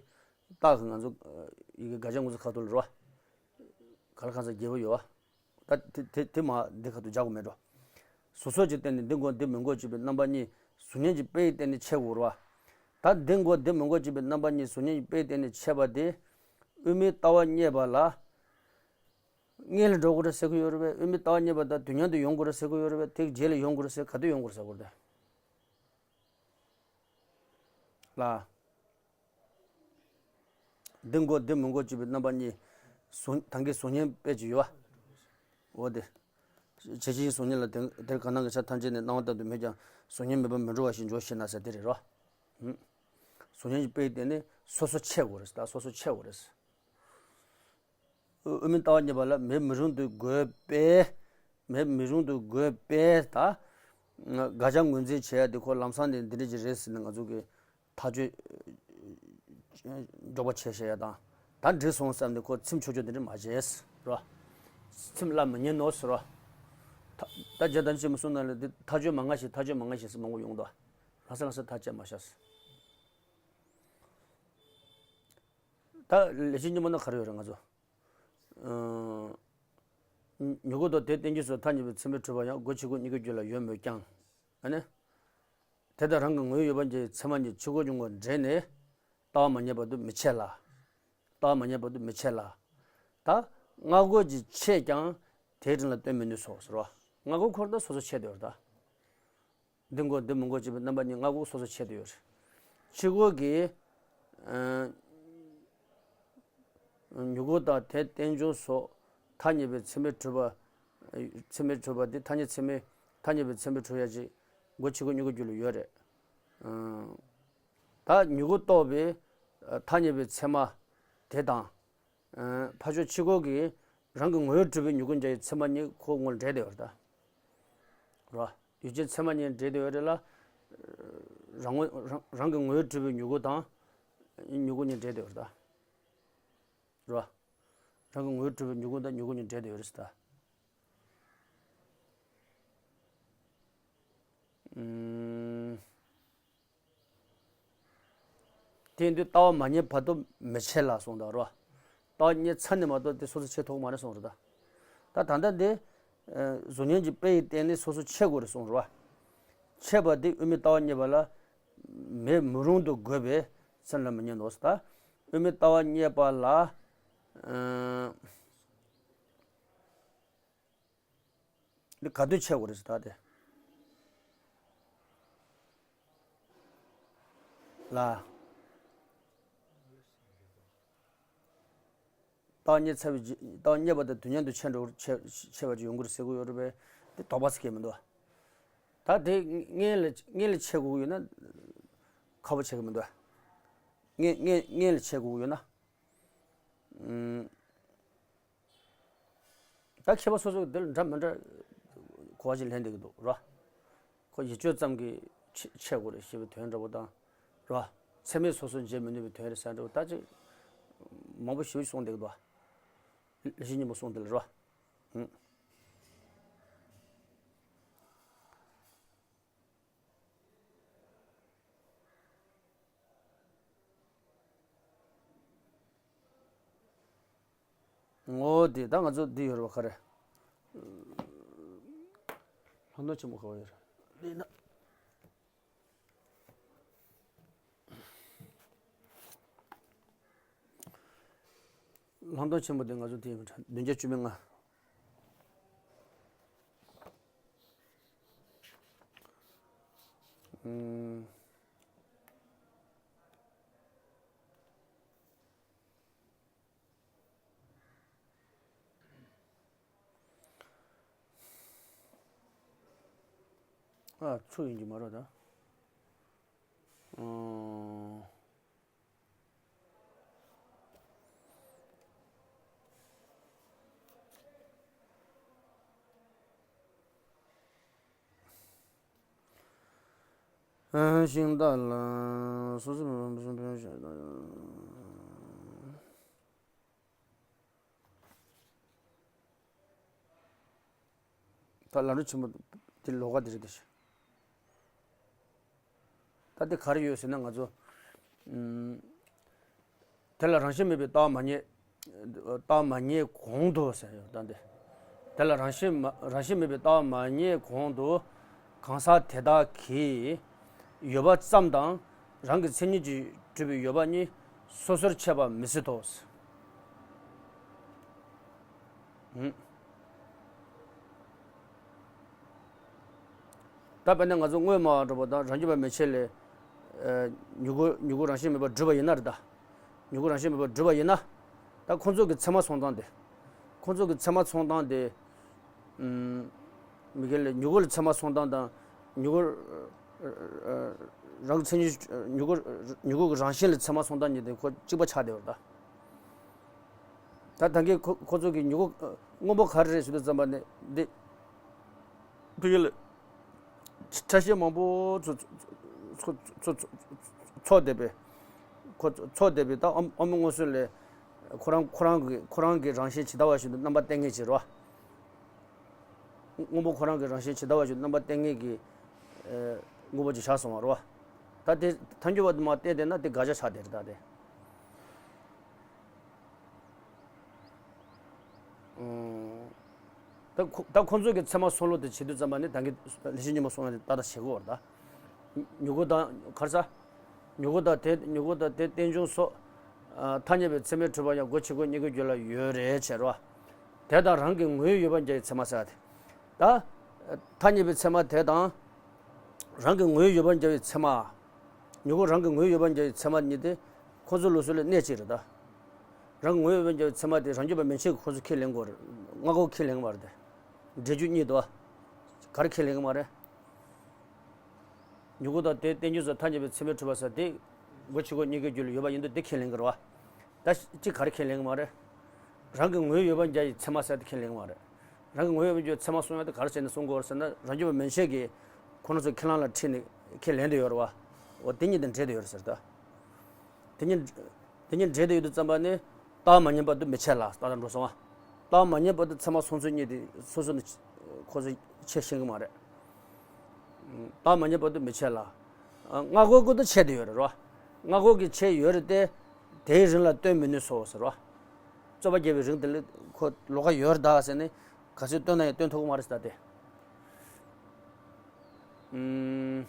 རྟགས་ཀྱི་ང་ཚོ་ཡི་གེ་དགག་བྱ་ངོས་འཛིན་ཁ་ཐོར་ལ་རེད་བ། ག་ལ་གང་ཟག་བརྒྱད་པོ་ཡོད་བ། ད་དེ་དེ་དེ་མ་འདི་ཁ་ཐོར་སྦྱར་དགོས་མེད་འགྲོ། གཟུགས་སོགས་ཀྱི་སྟེང་ནས་འདི་མགོ་འདི་མི་མགོ་བཅས་པའི་རྣམ་པ་གཉིས་གཟུགས་བརྙན་གྱི་དཔེ་ཡི་སྟེང་ནས་ཕྱེ་དགོས་རེད་བ། ད་འདི་མགོ་འདི་མི་མགོ་བཅས་པའི་རྣམ་པ་གཉིས་གཟུགས་བརྙན་གྱི་དཔེ་ཡི་སྟེང་ནས་ཕྱེ་བ་དེ་དབུ་མའི་ལྟ་བ་རྙེད་པ་ལ། སྔོན་ལ་འགྲོ་དགོས་རེད་ཟེར་གྱི་ཡོད་རེད་པས། དབུ་མའི་ལྟ་བ་རྙེད་པ་དང་དུས་མཉམ་དུ་ཡོང་དགོས་རེད་ཟེར་གྱི་ཡོད་རེད་པས། དེ་རྗེས་ལ་ཡོང་དགོས་རེད་ཟེར་ག་དུས་ཡོང་དགོས་རེད་ཟེར་དགོས་རེད། ལ། འདི་མགོ་འདི་མི་མགོ་བཅས་པའི་རྣམ་པ་གཉིས། གཟུགས་ད་གིན་གཟུགས་བརྙན་དཔེ་ཅིག་ཡོད་བ། འོ་དེ། ཇི་ཕྱིར་གཟུགས་བརྙན་ལ་དེ་དེར་གང་སྣང་གི་ཆ་ཐམས་ཅད་ནི་སྣང་བ་ལྟར་དུ་མེད་ཀྱང་གཟུགས་བརྙན་མེད་པར་མི་འགྲོ་བ་ཞིག་འཇོག་ཤེས་ན་ཟེར་དེ་རེད་རོ། ཧུམ། གཟུགས་བརྙན་གྱི་དཔེ་ཡི་སྟེང་ནས་སོ་སོ་ཕྱེ་དགོས་རེད་ད་སོ་སོ་ཕྱེ་དགོས་རེད། དབུ་མའི་ལྟ་བ་རྙེད་པ་ལ་མེད་མི་རུང་དུ་དགོས་པས། མེད་མི་རུང་དུ་དགོས་པས་ད། དགག་བྱ་ངོས་འཛིན་བྱེད་ཡ་དེ་ཁོ་ལམ་སང་དེ་འདི་འདྲ་ཅིག་རེད་ཟེར་ནས་ང་ཚོ་གི་ཐག་གཅོད་འཇོག་པ་བྱས་བཞག་ཡ་དང་། ད་འགྲིག་སོང་བསམ་ནས་ཁོ་ཚིམ་ཆོག་ཆོག་འདི་འདྲ་མ་བྱས་རོ། ཚིམ་སླ་མི་ཉན་ནོ་ཟེར་རོ། ད་རྒྱ་དམ་ཆེན་མོ་གསུང་ན་ལ་འདི་ཐག་གཅོད་མ་ང་ཞིག་ཐག་གཅོད་མ་ང་ཞིག་ཟེར་མང་པོ་ཡོང་དོ། ལྷ་ས་ལྷ་ས་ཐག་བཅད་མ་བཞག་ཟེར། ད་ལས་བྱེད་སྙིང་པོ་ན་ག་རེ་ཡོད་རེད་ང་ཚོ། ཨང་། མྱུ་གུ་དང་དེ་རྟེན་འབྱུང་སོགས་ཐ་སྙད་པའི་ཚད་མས་གྲུབ་པ་ཡང་སྒོ་ཕྱི་སྒོ་གཉིས་ཀའི་རྒྱུད་ལ་ཡོད་མོད་ཀྱང་། ཨ་ནི། དེ་དང་རང་གི་ངོ་བོས་ཡོད་པ་ཉིད་ཀྱི་ཚད་མ་ཉིད་ཕྱི་སྒོ་གཉིས་ཀ་འདྲེས་ནས་ལྟ་བ་མ་རྙེད་པ་དུ་མི་འཆད་ལ། ལྟ་བ་མ་རྙེད་པ་དུ་མི་འཆད་ལ། ད་སྔ་རྒོལ་གྱི་ཆད་ཀྱང་དེའི་དྲིན་ལ་བརྟེན་མི་ནུས་སོ་ཟེར་བ། སྔ་རྒོལ་འཁོར་ད་སོ་སོ་ཆད་དུ་ཡོད་རེད་ད། འདི་མགོ་འདི་མི་མགོ་བྱེད་པའི་རྣམ་པ་གཉིས་སྔ་རྒོལ་སོ་སོ་ཆད་དུ་ཡོད་རེད། ཕྱི་རྒོལ་གྱི། ཨ། མྱུ་གུ་དང་དེ་རྟེན་འབྱུང་སོགས་ཐ་སྙད་པའི་ཚད་མས་གྲུབ་པ། ཚད་མས་གྲུབ་པ་འདི་ཐ་སྙད་ཚད་མས་ཐ་སྙད་པའི་ཚད་མས་གྲུབ་ཡ་ཅིག་སྒོ་ཕྱི་སྒོ་གཉིས་ཀའི་རྒྱུད་ལ་ཡོད་རེད། ཨ། ད་མྱུ་གུ་རྟོགས་པའི་ཐ་སྙད་པའི་ཚད་མ་དེ་དང་། ཕར་ཕྱོགས་ཕྱི་རྒོལ་གྱིས་རང་གི་ངོ་བོས་གྲུབ་པའི་མྱུ་གུ་འཇའ་ཡི་ཚད་མ་གཉིས་ཁོ་ངོ་འདྲེས་བསྡད་ཡོད་རེད་ད། རོ། ཡུལ་ཅན་ཚད་མ་གཉིས་འདྲེས་བསྡད་ཡོད་རེད་ལ། རང་ངོ་རང་རང་གི་ངོ་བོས་གྲུབ་པའི་མྱུ་གུ་དང་། མྱུ་གུ་གཉིས་འདྲེས་བསྡད་ཡོད་རེད་ད། རོ། རང་གི་ངོ་བོས་གྲུབ་པའི་མྱུ་གུ་དང་མྱུ་གུ་གཉིས་འདྲེས་བསྡད་ཡོད་རེད་ཟེར་ད། ཨུམ། དེ་ཡིན་དུས་ལྟ་བ་མ་རྙེད་བར་དུ་མི་འཆད་ལ་གསུངས་དང་རོ། ལྟ་བ་རྙེད་ཚར་ནས་མ་གཏོགས་དེ་སོ་སོ་འཆད་ཐུབ་མ་རེད་གསུངས་རེད་ད། ད་ད་ལྟ་འདི། གཟུགས་བརྙན་གྱི་དཔེ་ཡི་སྟེང་ནས་སོ་སོ་འཆད་དགོས་རེད་གསུངས་རེད་བ། འཆད་པ་འདི་དབུ་མའི་ལྟ་བ་རྙེད་པ་ལ། མེད་མི་རུང་དུ་དགོས་པས་སེམས་ལ་མི་ཉན་ནོ་ཟེར་ད། དབུ་མའི་ལྟ་བ་རྙེད་པ་ལ། འདི་ག་དུས་འཆད་དགོས་རེད་ཟེར་ད་དེ། ལ། རྟགས་རྙེད་ཚར་བའི་རྗེས་རྟགས་རྙེད་པ་དང་དུས་མཉམ་དུ་འཆད་འགྲོ་འཆད་འཆད་པ་ཅིག་ཡོང་གི་རེད་ཟེར་གྱི་ཡོད་རེད་པས། དེ་དོགས་པ་ཟེར་གྱི་མི་འདུག་ད་དེ་སྔོན་ལ་སྔོན་ལ་འཆད་དགོས་ཀྱི་ཡོད་ན་ཁག་པོ་ཆགས་ཀྱི་མི་འདུག་སྔོན་སྔོན་སྔོན་ལ་འཆད་དགོས་ཀྱི་ཡོད་ན། ཨུམ། ད་མཁས་པ་སོ་སོ་འདིར་འདྲ་མི་འདྲ་གོ་བ་ཞིག་ལེན་བསྡད་ཀྱི་འདུག་རོ། ཁོ་ཡིད་དཔྱོད་ཙམ་གྱིས་ཆེ་ཆེ་དགོས་རེད་ཞེས་པའི་དོན་འདྲ་པོ་དང་། རོ། ཚད་མས་སོ་སོར་འབྱེད་མི་ནུས་པའི་དོན་རེད་ཟེར་འདྲ་པོ་ད་ཅིག་མང་པོ་ཞིག་གསུངས་བསྡད་ཀྱི་འདུག་ལས་བྱེད་སྙིང་པོ་གསུངས་དེ་ལ་རོ། ཧུམ། ངོ་བོ་དེ་ད་ང་ཚོ་འདི་ཡོད་རེད་བ་ག་རེ། ལྷག་མཐོང་ཆེན་པོ་ག་བ་ཡོད་རེད་ལས་ན། ལྷག་མཐོང་ཆེན་པོ་དེ་ང་ཚོ་དེ་ཡོད་རེད་བདུན་བརྒྱ་བཅུ་མེད་ལྔ། ཨུམ། ཨ། ཚུར་ཡིན་གྱི་མ་རེད་ད། ཤིང་རྟ་ལ་སོ་སོ། ད་ལམ་རིམ་ཆེན་མོ་དེ་ལོགས་ཀ་དེ་རེད་དེ། ད་དེ་ག་རེ་ཡོད་ཟེར་ན། ང་ཚོ་ཨུམ། དེ་ལ་རང་བཞིན་མེད་པའི་ལྟ་བ་མ་རྙེད། ལྟ་བ་མ་རྙེད་གོང་དུ་ཟེར་ཡོད། ད་འདི་དེ་ལ་རང་བཞིན་མ་རང་བཞིན་མེད་པའི་ལྟ་བ་མ་རྙེད་གོང་དུ། གང་ཟག་དེ་དག་གིས་ཡོད་པ་ཙམ་དང་རང་གི་མཚན་ཉིད་ཀྱིས་གྲུབ་པའི་ཡོད་པ་གཉིས་སོ་སོར་ཕྱེ་བ་མི་སྲིད་དོ། ཨུམ། ད་དཔེར་ན་ང་ཚོ་དངོས་སྨྲ་བ་འདྲ་པོ་དང་རང་རྒྱུད་པ་མན་ཆད་ལས། ཨ། མྱུ་གུ་མྱུ་གུ་རང་བཞིན་མེད་པར་གྲུབ་པ་ཡིན་ན་རེད་ད། མྱུ་གུ་རང་བཞིན་མེད་པར་གྲུབ་པ་ཡིན་ན། ད་ཁོང་ཚོ་གི་ཚད་མ་ཚོང་སྟངས་དེ། ཁོང་ཚོ་གི་ཚད་མ་ཚོང་སྟངས་དེ། ཨུམ། མི་དགེ་ལས་མྱུ་གུ་ལ་ཚད་མ་ཚོང་སྟངས་དང་། མྱུ་གུ། ཨ། རང་གི་མཚན་ཉིད། མྱུ་གུ། མྱུ་གུ་གི་རང་བཞིན་ལ་ཚད་མ་ཚོང་སྟངས་གཉིས་དེ་ཁོ་གཅིག་པ་ཆགས་བསྡད་པ་རེད་ད། ད་ད་གིན་ཁོ་ཁོ་ཚོ་གི་མྱུ་གུ་སྔོན་པོ་ག་རེ་རེད་ཟེར་དུས་ཙམ་པ་ནས་འདི། ཕ་གི་ལ་ཕྲ་ཤད་མང་པོ་ཚོ་ཚོ་ཚོ་ཚོ་ཚོགས་བསྡད་པས། ཁོ་ཚོ་ཚོགས་བསྡད་པས། ད་ཨོམ་ཨོམ་སྔོན་སོང་ལས་ཁོ་རང་ཁོ་རང་གི་ཁོ་རང་གི་རང་བཞིན་ཇི་ལྟ་བ་བཞིན་དུ་རྣམ་པ་སྟོན་མཁན་ཅིག་རེད་བ། སྔོན་པོ་ཁོ་རང་གི་རང་བཞིན་ཇི་ལྟ་བ་བཞིན་རྣམ་པ་སྟོན་མཁན་གྱི་ཨ་དངོས་པོ་ཅིག་ཆགས་སོང་བ་རེད་བ། ད་དེ་ཐལ་འགྱུར་བ་དུ་མ་བལྟས་བསྡད་ན་དེ་དགག་བྱ་ཆགས་བསྡད་རེད་ད་དེ། ཨང་། ད་ཁོ་ད་ཁོང་ཚོ་གི་ཚད་མ་སྲུང་བློ་དེ་བྱེད་དུས་ཙམ་པ་ནི་ད་གིན་ལེགས་བཤད་སྙིང་པོ་གསུངས་ཡ་དེ་ཏག་ཏག་བྱེད་དགོས་བ་རེད་ད། མྱུ་གུ་དང་ག་རེ་ཟ། མྱུ་གུ་དང་དེ་མྱུ་གུ་དང་དེ་རྟེན་འབྱུང་སོགས། ཨ། ཐ་སྙད་པའི་ཚད་མས་གྲུབ་པ་ཡང་སྒོ་ཕྱི་སྒོ་གཉིས་ཀའི་རྒྱུད་ལ་ཡོད་རེད་ཟེར་བ། དེ་དང་རང་གི་ངོ་བོས་ཡོད་པར་འགལ་བའི་ཚད་མ་ཟེར་བ་དེ། ད་ཐ་སྙད་པའི་ཚད་མ་དེ་དང་རང་གི་ངོ་བོས་ཡོད་པར་འགལ་བའི་ཚད་མ། མྱུ་གུ་རང་གི་ངོ་བོས་ཡོད་པར་འགལ་བའི་ཚད་མ་གཉིས་དེ་ཁོ་ཚོའི་ལུགས་སྲོལ་ལ་གནས་གཅིག་རེད་ད། རང་གི་ངོ་བོས་ཡོད་པར་འགལ་བའི་ཚད་མ་དེ་རང་རྒྱུད་པ་མན་ཆད་ཀྱིས་ཁོ་ཚོས་ཁས་ལེན་དགོས་རེད། སྔ་རྒོལ་ཁས་ལེན་གྱི་མ་རེད་དེ། འགྲེལ་རྒྱུ་གཉིས་འདུག་བ། ག་རེ་ཁས་ལེན་གྱི་མ་རེད། མྱུ་གུ་དང་དེའི་རྟེན་འབྱུང་སོགས་ཐ་སྙད་པའི་ཚད་མས་གྲུབ་པ་ཟེར་དེ། སྒོ་ཕྱི་སྒོ་གཉིས་ཀའི་རྒྱུད་ལ་ཡོད་པ་ཡིན་དུས་དེ་ཁས་ལེན་གྱི་རེད་བ། ད་གཅིག་ག་རེ་ཁས་ལེན་གྱི་མ་རེད། རང་གི་ངོ་བོས་ཡོད་པར་འགལ་བའི་ཚད་མ་ཟེར་དེ་ཁས་ལེན་གྱི་མ་རེད། རང་གི་ངོ་བོས་ཡོད་པར་འགལ་བའི་ཚད་མ་གསུང་ཡ་དེ་ག་རེ་བྱས་ནས་གསུང་དགོས་རེད་ཟེར་ན། རང་རྒྱུད་པ་མན་ཆད་ཀྱིས་ཁོ་རང་ཚོ་ཁས་བླངས་ལ་ཁྲིད་ནས་ཁས་ལེན་བསྡད་ཡོད་རེད་བ། འོ་དེ་གཉིས་དང་འབྲེལ་བསྡད་ཡོད་རེད་ཟེར་ད། དེ་གཉིས་དེ་གཉིས་འབྲེལ་བསྡད་ཡོད་དུས་ཙམ་པ་ནི་ལྟ་བ་མ་རྙེད་བར་དུ་མི་འཆད་ལ་ད་ལྟ་འགྲོ་སོང་བ། ལྟ་བ་མ་རྙེད་བར་དུ་ཚད་མ་སོ་སོ་གཉིས་དེ་སོ་སོ་ནས་ཁོ་ཚོས་འཆད་ཤེས་ཀྱི་མ་རེད། ལྟ་བ་མ་རྙེད་བར་དུ་མི་འཆད་ལ། སྔ་རྒོལ་ཀུན་ཏུ་འཆད་བསྡད་ཡོད་རེད་རོ། སྔ་རྒོལ་གྱིས་འཆད་ཡོད་རེད་དེ། དེའི་རིང་ལ་སྟོན་མི་ནུས་སོ་ཟེར་རོ། རྩོད་པ་རྒྱག་པའི་རིང་དེ་ལ་ཁོ་ལོགས་ཀ་ཡོད་རེད་ད་ཟེར་ནས་ག་ཚོད་སྟོན་ན་ཡང་སྟོན་ཐུབ་ཀྱི་མ་རེད་ཟེར་ད་དེ། ཨུམ།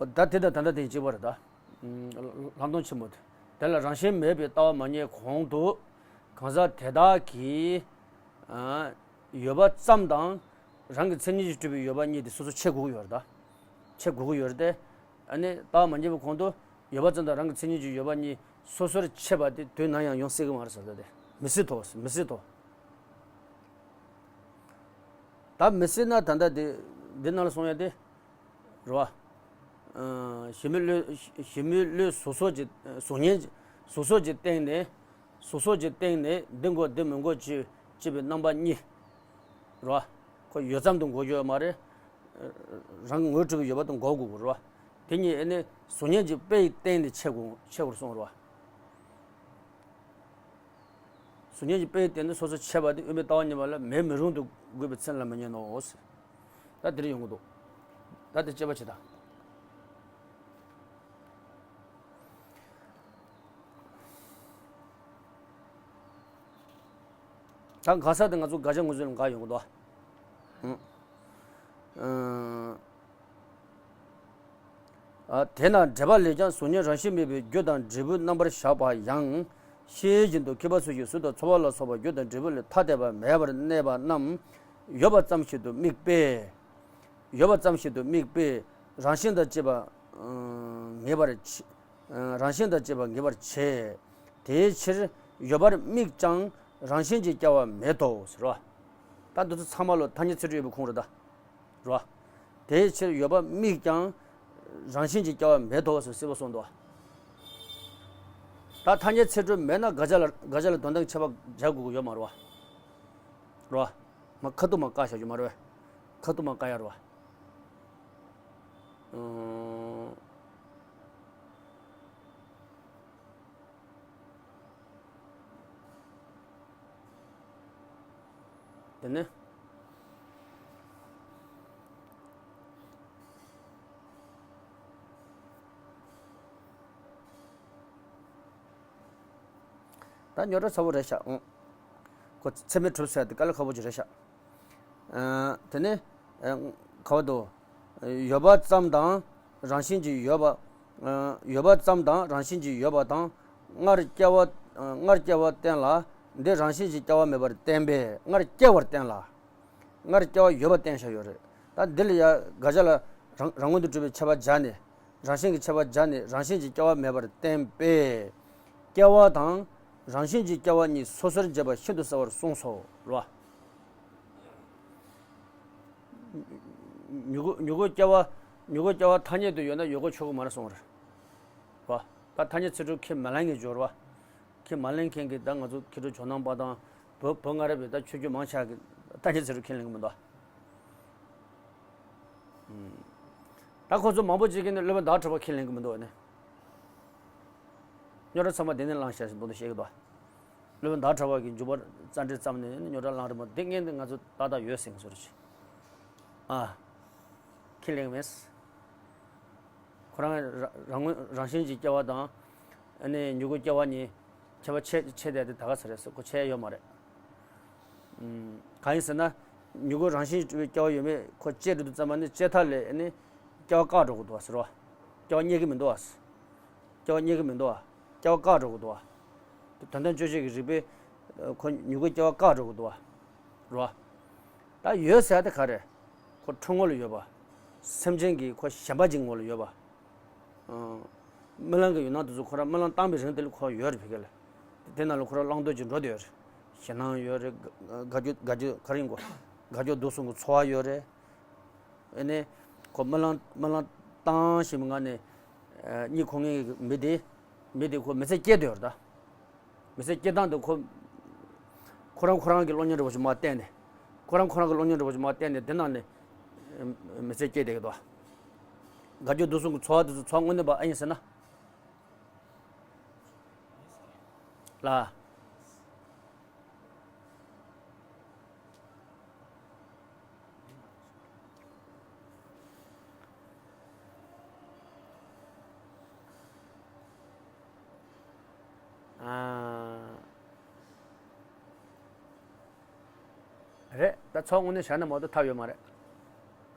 ད་དེ་དང་ད་ལྟ་དེ་གཅིག་པ་རེད་ད། ལྷག་མཐོང་ཆེན་མོ་དེ། དེ་ལ་རང་བཞིན་མེད་པའི་ལྟ་བ་མ་རྙེད་གོང་དུ། གང་ཟག་དེ་དག་གིས། ཨ། ཡོད་པ་ཙམ་དང་། རང་གི་མཚན་ཉིད་ཀྱིས་གྲུབ་པའི་ཡོད་པ་གཉིས་དེ་སོ་སོར་ཕྱེ་དགོས་ཀྱི་ཡོད་རེད་ད། ཕྱེ་དགོས་ཀྱི་ཡོད་རེད་དེ། ཨ་ནི་ལྟ་བ་མ་རྙེད་པའི་གོང་དུ་ཡོད་པ་ཙམ་དང་རང་གི་མཚན་ཉིད་ཀྱིས་ཡོད་པ་གཉིས་སོ་སོར་ཕྱེ་བ་དེ་དུས་ནམ་ཡང་ཡོང་སྲིད་ཀྱི་མ་རེད་ཟེར་ད་དེ། མི་སྲིད་དོ། མི་སྲིད་དོ། ད་མི་སྲིད་ན་ད་ལྟ་དེ་འདི་ནང་ལ་གསུངས་ཡ་དེ། རེད་བ། ཨ། གཞན་མའི་བློས་གཞན་མའི་བློས་གཟུགས་སོགས་ཀྱི་གཟུགས་བརྙན་གཟུགས་སོགས་ཀྱི་སྟེང་ནས། གཟུགས་སོགས་ཀྱི་སྟེང་ནས་འདི་དགོས་འདི་མི་དགོས་ཅེས་ཅེས་པའི་རྣམ་པ་གཉིས། རེད་བ། ཁོ་ཡོད་ཙམ་དུ་འགོག་རྒྱུ་ཡོད་མ་རེད། རང་གི་ངོས་གྲུབ་པའི་ཡོད་པ་དུ་འགོག་དགོས་རེད་བ། དེ་གཉིས་ཨེ་ནི་གཟུགས་བརྙན་གྱི་དཔེ་ཡི་སྟེང་ནས་ཕྱེ་དགོས་ཕྱེ་དགོས་གསུངས་རེད་བ། གཟུགས་བརྙན་གྱི་དཔེ་ཡི་སྟེང་ནས་སོ་སོ་ཕྱེ་བ་དེ་དབེན་པའི་ལྟ་བ་ཉིད་པ་ལ་མེད་མི་རུང་དུ་དགོས་པའི་མཚན་ལ་མི་ཉན་ནོ། ད་དེ་རེ་ཡོང་གི་འདུག་ད་དེ་དཔྱད་པ་བྱེད་དང་། ད་འགག་ས་དེ་ང་ཚོ་དགག་བྱ་ངོས་ཟིན་ལ་འགག་ཡོང་གི་འདུག་ཨ། ཨ། དེས་ན་འགྲེལ་པ་ལས་ཀྱང་གཟུགས་བརྙན་རང་བཞིན་མེད་པའི་རྒྱུ་དང་འབྲས་བུའི་རྣམ་པར་བཞག་པ་ཡང་། ཤེས་བཞིན་དུ་མཁས་པ་ཚོས་ཀྱང་གཟུགས་དང་ཚོར་བ་ལ་སོགས་པ་རྒྱུ་དང་འབྲས་བུ་ལས་ཐ་དད་པ་མེད་པར་གནས་པ་རྣམས་ཡོད་པ་ཙམ་ཞིག་ཏུ་དམིགས་པས། ཡོད་པ་ཙམ་ཞིག་ཏུ་དམིགས་པས་རང་བཞིན་དང་བཅས་པ་ ངེས་པར་བྱེད། རང་བཞིན་དང་བཅས་པ་ངེས་པར་བྱེད། དེའི་ཕྱིར་ཡོད་པར་དམིགས་ཀྱང་རང་བཞིན་གྱིས་སྐྱེ་བ་མེད་དོ་ཟེར་བ། ད་འདི་ཚོ་ཚང་མ་ལོ་ཐ་སྙད་ཚིག་འབྲུ་ཡོད་པའི་ཁུངས་རེད་ད། རེད་བ། དེའི་ཕྱིར་ཡོད་པར་དམིགས་ཀྱང་རང་བཞིན་གྱིས་སྐྱེ་བ་མེད་དོ་ཟེར་སྲིད་པ་གསུངས་འདུག་ད་ཐ་སྙད་ཚིག་འབྲུ་མེད་ན་དགག་བྱ་ལ་དགག་བྱ་ལ་དོན་དམ་ཁྱད་པར་བྱ་དགོས་ཀྱི་ཡོད་མ་རེད་བ། རེད་བ། མ་ཁ་ཐུག་མ་བཀག་བཞག་རྒྱུ་མ་རེད་བས། ཁ་ཐུག་མ་བཀག་ཡ་རེད་བ། ཨང་། དེ་ནས། ད་རྙོག་དྲ་ཚ་པོ་རེད་ཤག་ཨང་། ཁོ་ཚད་མས་གྲུབ་ཟེར་དེ་དཀའ་ལས་ཁག་པོ་ཅིག་རེད་ཤག་ཨ། དེ་ནས། ཨ། ག་བ་དོ། ཡོད་པ་ཙམ་དང་རང་བཞིན་གྱིས་ཡོད་པ། ཨ། ཡོད་པ་ཙམ་དང་རང་བཞིན་གྱིས་ཡོད་པ་དང་སྔར་སྐྱེ་བ། ཨ། སྔར་སྐྱེ་བ་བསྟན་ལ། འདི་རང་བཞིན་གྱིས་སྐྱེ་བ་མེད་པར་བསྟན་པས་སྔར་སྐྱེ་བར་བསྟན་ལ། སྔར་སྐྱེ་བ་ཡོད་པར་བསྟན་བཞག་ཡོད་རེད། ད་འདི་ལ་ཡ་དགག་བྱ་ལ་རང་རང་ངོས་དུ་གྲུབ་པའི་ཁྱད་པར་སྦྱར་ནས། རང་བཞིན་གྱི་ཁྱད་པར་སྦྱར་ནས་རང་བཞིན་གྱིས་སྐྱེ་བ་མེད་པར་བསྟན་པས། སྐྱེ་བ་དང་རང་བཞིན་གྱིས་སྐྱེ་བ་གཉིས་སོ་སོར་འབྱེད་པ་ཤིན་ཏུ་གསལ་བར་གསུངས་སོ། རེད་བ། མྱུ་གུ་མྱུ་གུ་སྐྱེ་བ། མྱུ་གུ་སྐྱེ་བ་ཐ་སྙད་དུ་ཡོད་ན་ཡོད་གོ་ཆོད་གོ་མ་རེད་གསུངས་རེད། བ། ད་ཐ་སྙད་ཚིག་འབྲུ་ཁས་མ་ལེན་མཁན་ཅིག་ཡོད་རེད་བ། ཁས་མ་ལེན་མཁན་གྱི་ད་ང་ཚོ་མཁས་གྲུབ་ཇོ་ནང་པ་དང་བོད་བོད་སྔ་རབས་པའི་ད་ཆོས་བརྒྱུད་མང་ཆེ་བ་གི་ཐ་སྙད་ཚིག་འབྲུ་ཁས་ལེན་གི་མི་འདུག་ད་ཁོ་ཚོ་མང་པོ་ཅིག་གིས་ནི་སློབ་དཔོན་ཟླ་བ་གྲགས་པ་ཁས་ལེན་གི་མི་འདུག་ནི། རྙོག་དྲ་ཚང་མ་དེ་ནས་བསླངས་བཞག་ཟིན་འདུག་ད་བཤད་གི་འདུག་སློབ་དཔོན་ཟླ་བ་གྲགས་པ་གིས་འཇུག་པ་རྩ་འགྲེལ་བརྩམས་ནས་ནི་རྙོག་དྲ་བསླངས་རེད་མོད། དེ་ངས་འདི་ང་ཚོ་ཏག་ཏག་ཡོད་ཟེར་གི་བཟོ་འདྲ་ཅིག་ཨ། ཁས་ལེན་གི་མེད། ཁོ་རང་རང་རང་ངོས་རང་བཞིན་གྱི་སྐྱེ་བ་དང་། ཨ་ནི་མྱུ་གུ་སྐྱེ་བ་གཉིས་ཁྱད་པར་ཕྱེ་ཕྱེ་བསྡད་དེ་ད་ག་ཚོད་རེད་ཟེར་ཁོ་ཕྱེ་ཡ་ཡོད་མ་རེད། ཨུམ། གང་ཡིན་ཟེར་ན། མྱུ་གུ་རང་བཞིན་གྱིས་གྲུབ་པའི་སྐྱེ་བ་ཡོད་མེད་ཁོ་དཔྱད་འགྲོ་དུས་ཙམ་པ་ནི་དཔྱད་ཐག་ལས་ཨ་ནི་སྐྱེ་བ་བཀག་འགྲོ་གི་འདུག་བ་ཟེར་བ། སྐྱེ་བ་རྙེད་ཀྱི་མི་འདུག་བ། སྐྱེ་བ་རྙེད་ཀྱི་མི་འདུག་བ། སྐྱེ་བ་བཀག་འགྲོ་གི་འདུག་བ། དོན་དམ་དཔྱོད་བྱེད་ཀྱི་རིགས་པས་ཁོ་མྱུ་གུ་སྐྱེ་བ་བཀག་འགྲོ་གི་འདུག་བ། རེད་བ། ད་ཡོད་ཟེར་ཡ་དེ་ག་རེ། ཁོ་འཁྲུལ་ངོ་ལ་ཡོད་པ། སེམས་ཅན་གྱི་ཁོ་ཞེན་པ་ཅིག་ངོ་ལ་ཡོད་པ། ཨང་། རྨི་ལམ་གྱི་ཡུལ་སྣང་དེ་ཚོ་ཁོ་རང་རྨི་ལམ་བཏང་བའི་རིང་དེ་ལ་ཁོ་ཡོད་རེད་ཕ་གི་ལ། དེ་ནང་ལ་ཁོ་རང་བླང་དོར་གྱི་འགྲོ་བསྡད་ཡོད་རེད། ཞེད་སྣང་ཡོད་རེད། དགའ་སྐྱོ་དགའ་སྐྱོ་ག་རེ་ཡིན་གོ། དགའ་སྐྱོ་སྡུག་གསུམ་གྱི་ཚོར་བ་ཡོད་རེད། ཨ་ནི། ཁོ་རྨི་ལམ་རྨི་ལམ་བཏང་བཞིན་པའི་ངང་ནས། གཉིད་ཁུག་མཁན་གྱི་མི་དེ། མི་དེ་ཁོ་མི་ཚེ་སྐྱེལ་བསྡད་ཡོད་རེད་ད། མི་ཚེ་སྐྱེལ་སྟངས་དེ་ཁོ། ཁོ་རང་ཁོ་རང་གི་གློག་བརྙན་འདྲ་པོ་ཞིག་མར་བལྟས་ནས། ཁོ་རང་ཁོ་རང་གི་གློག་བརྙན་འདྲ་པོ་ཞིག་མར་བལྟས་ནས་དེ་ནང་ནས། མི་ཚེ་སྐྱེལ་བསྡད་ཀྱི་འདུག་དགའ་སྐྱོ་སྡུག་གསུམ་གྱི་ཚོར་བ་དེ་ཚོ་ཚོར་དངོས་གནས་པ་ཨེ་ཡིན་ཟེར་ན། ལ། ཨ། རེད། ད་ཚོར་དངོས་གནས་བཞག་ན་མ་གཏོགས་ཐབས་ཡོད་མ་རེད།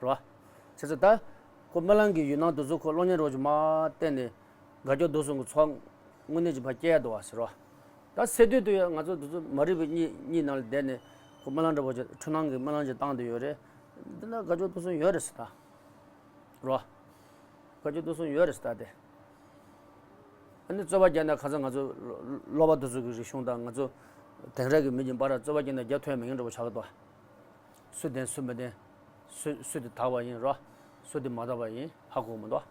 རེད་བ། བྱས་ཙང་ད། ཁོ་རྨི་ལམ་གྱི་ཡུལ་སྣང་དེ་ཚོ་ཁོ་གློག་བརྙན་འདྲ་པོ་ཅིག་མར་བལྟས་ནས། དགའ་སྐྱོ་སྡུག་གསུམ་གྱི་ཚོར་བ་དངོས་གནས་ཅིག་ཕར་སྐྱེལ་ཡ་འདུག་བ་ཟེར་བ། ད་སེ་སྟོད་དུ་ཡང་ང་ཚོ་དེ་ཚོ་མ་རིག་པའི་གཉིད་གཉིད་ནང་ལ་བསྡད་ནས་ཁོ་རྨི་ལམ་འདྲ་པོ་ཅིག་འཁྲུལ་སྣང་གི་རྨི་ལམ་ཅིག་བཏང་བསྡད་ཡོད་རེད། འདི་ན་དགའ་སྐྱོ་སྡུག་གསུམ་ཡོད་རེད་ཟེར་ད། རེད་བ། དགའ་སྐྱོ་སྡུག་གསུམ་ཡོད་རེད་ཟེར་ད་དེ། ཨ་ནི་རྩོད་པ་རྒྱག་ན་ཁ་སང་ང་ཚོ་ལོ་ལོ་པ་དེ་ཚོ་གི་རིག་གཞུང་དང་ང་ཚོ་དེང་རབས་ཀྱི་མི་གཉིས་བར་རྩོད་པ་རྒྱག་ན་རྒྱག་ཐུབ་ཡ་མེད་མཁན་འདྲ་པོ་ཆགས་ཀྱི་འདུག་སུ་བདེན་སུ་མི་བདེན། སུ་སུ་དེ་དག་པ་ཡིན་རོ། སུ་དེ་མ་དག་པ་ཡིན་ཧ་གོ་མི་འདུག་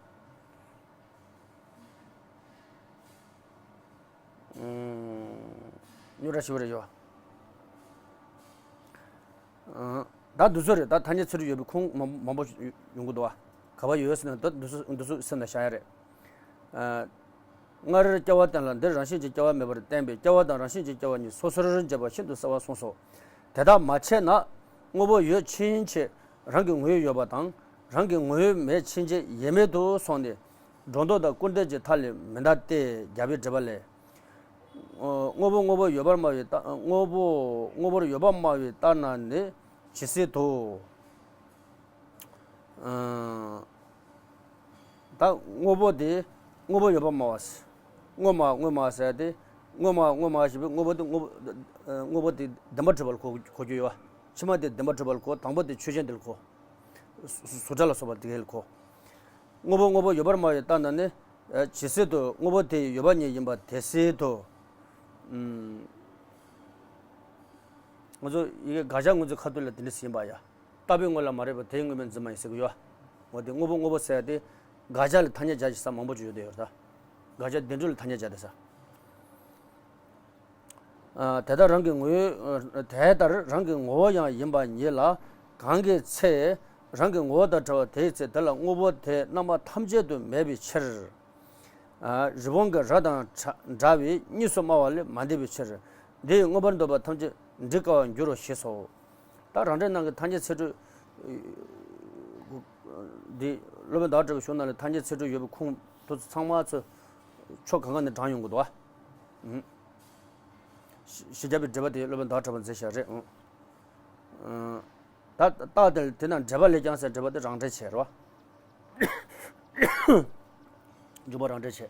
རྙོག་དྲ་ཞེ་པོ་རེད་ཡོ། ད་འདི་ཚོ་རེད། ད་ཐ་སྙད་ཚིག་འབྲུ་ཡོད་པའི་ཁུངས་མང་མང་པོ་ཡོང་གི་འདུག་བ། ག་པར་ཡོད་ཟེར་ན་ད་འདི་ཚོ་འདི་ཚོ་སེམས་ལ་བཞག་ཡ་རེད། སྔར་སྐྱེ་བ་བསྟན་ལ་འདིར་རང་བཞིན་གྱིས་སྐྱེ་བ་མེད་པར་བསྟན་པས་སྐྱེ་བ་དང་རང་བཞིན་གྱིས་སྐྱེ་བ་གཉིས་སོ་སོར་འབྱེད་པ་ཤིན་ཏུ་གསལ་བར་གསུངས་སོ། དེ་ལྟར་མ་ཕྱེ་ན་དངོས་པོ་ཡོད་ཕྱིན་ཆད་རང་གི་ངོ་བོས་ཡོད་པ་དང་རང་གི་ངོ་བོས་མེད་ཕྱིན་ཆད་ཡེ་མེད་དུ་སོང་ནས་སྒྲོ་འདོགས་དང་སྐུར་འདེབས་ཀྱི་མཐའ་ལས་མི་འདའ་སྟེ་རྒྱལ་པོའི་འགྲེལ་པ་ལས། དངོས་པོ་དངོས་པོར་ཡོད་པར་སྨྲ་བའི་རྟགས་དངོས་པོ་དངོས་པོར་ཡོད་པར་སྨྲ་བའི་རྟགས་རྣམས་ནི་ཇི་སྲིད་དུ། ད་དངོས་པོ་དེ་དངོས་པོ་ཡོད་པར་སྨྲ་བ། དངོས་སྨྲ་དངོས་སྨྲ་ཟེར་ཏེ། དངོས་སྨྲ་དངོས་སྨྲ་ཞེས་པའི་དངོས་པོ་དེ་དངོས་པོ་དངོས་པོ་དེ་བདེན་པར་གྲུབ་པར་གོ་གོ་རྒྱུ་ཡོད་པ། ཕྱི་མ་དེ་བདེན་པར་གྲུབ་པར་གོ། དང་པོ་དེ་ཆོས་ཅན་དེ་ལ་གོ། གཟུགས་སྒྲ་ལ་སོགས་པ་དེ་ལ་གོ། དངོས་པོ་དངོས་པོ་ཡོད་པར་སྨྲ་བའི་རྟགས་ན་ནི། ཇི་སྲིད་དུ་དངོས་པོ་དེ་ཡོད་པ་ཉིད་ཡིན་པ་དེ་སྲིད་དུ། ང་ཚོ་ཡི་གེ་དགག་བྱ་ངོས་འཛིན་ཁ་ཐུག་ལ་དེ་འདྲ་ཟིན་པ་ཡ། རྟག་པའི་དངོས་ལ་མ་རེག་པ་དེའི་དངོས་མིང་འཛིན་མ་ཡིན་ཟེར་གི་ཡོད། འོ་དེ་དངོས་པོ་དངོས་པོ་ཟེར་ཡ་དེ། དགག་བྱ་ལ་ཐ་སྙད་སྦྱར་གྱི་ས་མང་པོ་ཅིག་ཡོད་དེ་ཡོད་ད། དགག་བྱ་བདེན་གྲུབ་ལ་ཐ་སྙད་སྦྱར་དེ་ས། དེ་ལྟར་རང་གི་ངོ་བོ། དེ་ལྟར་རང་གི་ངོ་བོ་ཡང་ཡིན་པ་ཉིད་ལ། གང་གི་ཚེ། རང་གི་ངོ་བོ་དང་བྲལ་བ་དེའི་ཚེ་དེ་ལ་དངོས་པོ་དེ་རྣམ་པ་ཐམས་ཅད་དུ་མེད་པའི་ཕྱིར། རི་བོང་གི་རྭ་དང་འདྲ་བས་གཉིས་སུ་སྨྲ་བ་ལས་མ་འདས་པའི་ཕྱིར། འདི་ཡིས་མངོན་པར་འདོད་པ་ཐམས་ཅད་འདྲི་དཀའ་བར་འགྱུར་རོ་ཞེས་སོ། ད་རང་འགྲེལ་ནང་གི་ཐ་སྙད་ཚིག་འགྲོས། འདི་སློབ་དཔོན་ཟླ་བ་གྲགས་པའི་གཞུང་ནང་ལ་ཐ་སྙད་ཚིག་འགྲོས་ཡོད་པའི་ཁུངས་དེ་ཚོ་ཚང་མ་ཚོ་ཕྱོགས་གང་ག་ནས་དྲངས་ཡོང་གི་འདུག་ཨ། གཞི་རྒྱས་པའི་འགྲེལ་པ་དེ་སློབ་དཔོན་ཟླ་བ་གྲགས་པས་མཛད་བཞག་རེད། ད་རྟགས་དེ་དེ་ན་འགྲེལ་པ་ལས་ཀྱང་ཟེར་འགྲེལ་པ་དེ་རང་འགྲེལ་བྱས་རེད་བ། འཇུག་པ་རང་འགྲེལ་བྱས།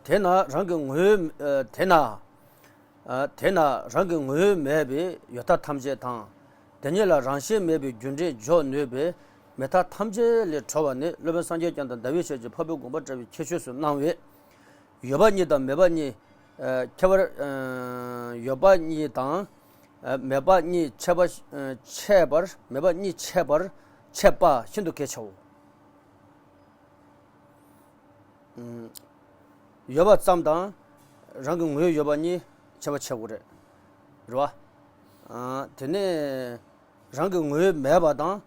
དེས་ན་རང་གི་ངོ་བོའི། དེས་ན། དེས་ན་རང་གི་ངོ་བོའི་མེད་པའི་ཡོད་མཐའ་ཐམས་ཅད་དང་། དེ་ཉིད་ལ་རང་བཞིན་མེད་པའི་རྒྱུ་འབྲས་འཇོག་ནུས་པའི་མེད་མཐའ་ཐམས་ཅད་ལས་གྲོལ་བ་ནི་སློབ་དཔོན་སངས་རྒྱས་བསྐྱངས་དང་ཟླ་བའི་ཞལ་གྱི་འཕགས་པའི་དགོངས་པ་བཀྲལ་བའི་ཁྱད་ཆོས་སུ་སྣང་བས། ཡོད་པ་གཉིས་དང་མེད་པ་གཉིས། ཁྱད་པར། ཡོད་པ་གཉིས་དང་། མེད་པ་གཉིས་ཁྱད་པར། ཁྱད་པར། མེད་པ་གཉིས་ཁྱད་པར། ཁྱད་པ་ཤིན་ཏུ་གལ་ཆེའོ། ཡོད་པ་ཙམ་དང་། རང་གི་ངོ་བོ་ཡོད་པ་གཉིས་ཁྱད་པར་ཆེ་དགོས་རེད། རེད་བ། དེ་ནས་རང་གི་ངོ་བོ་མེད་པ་དང་།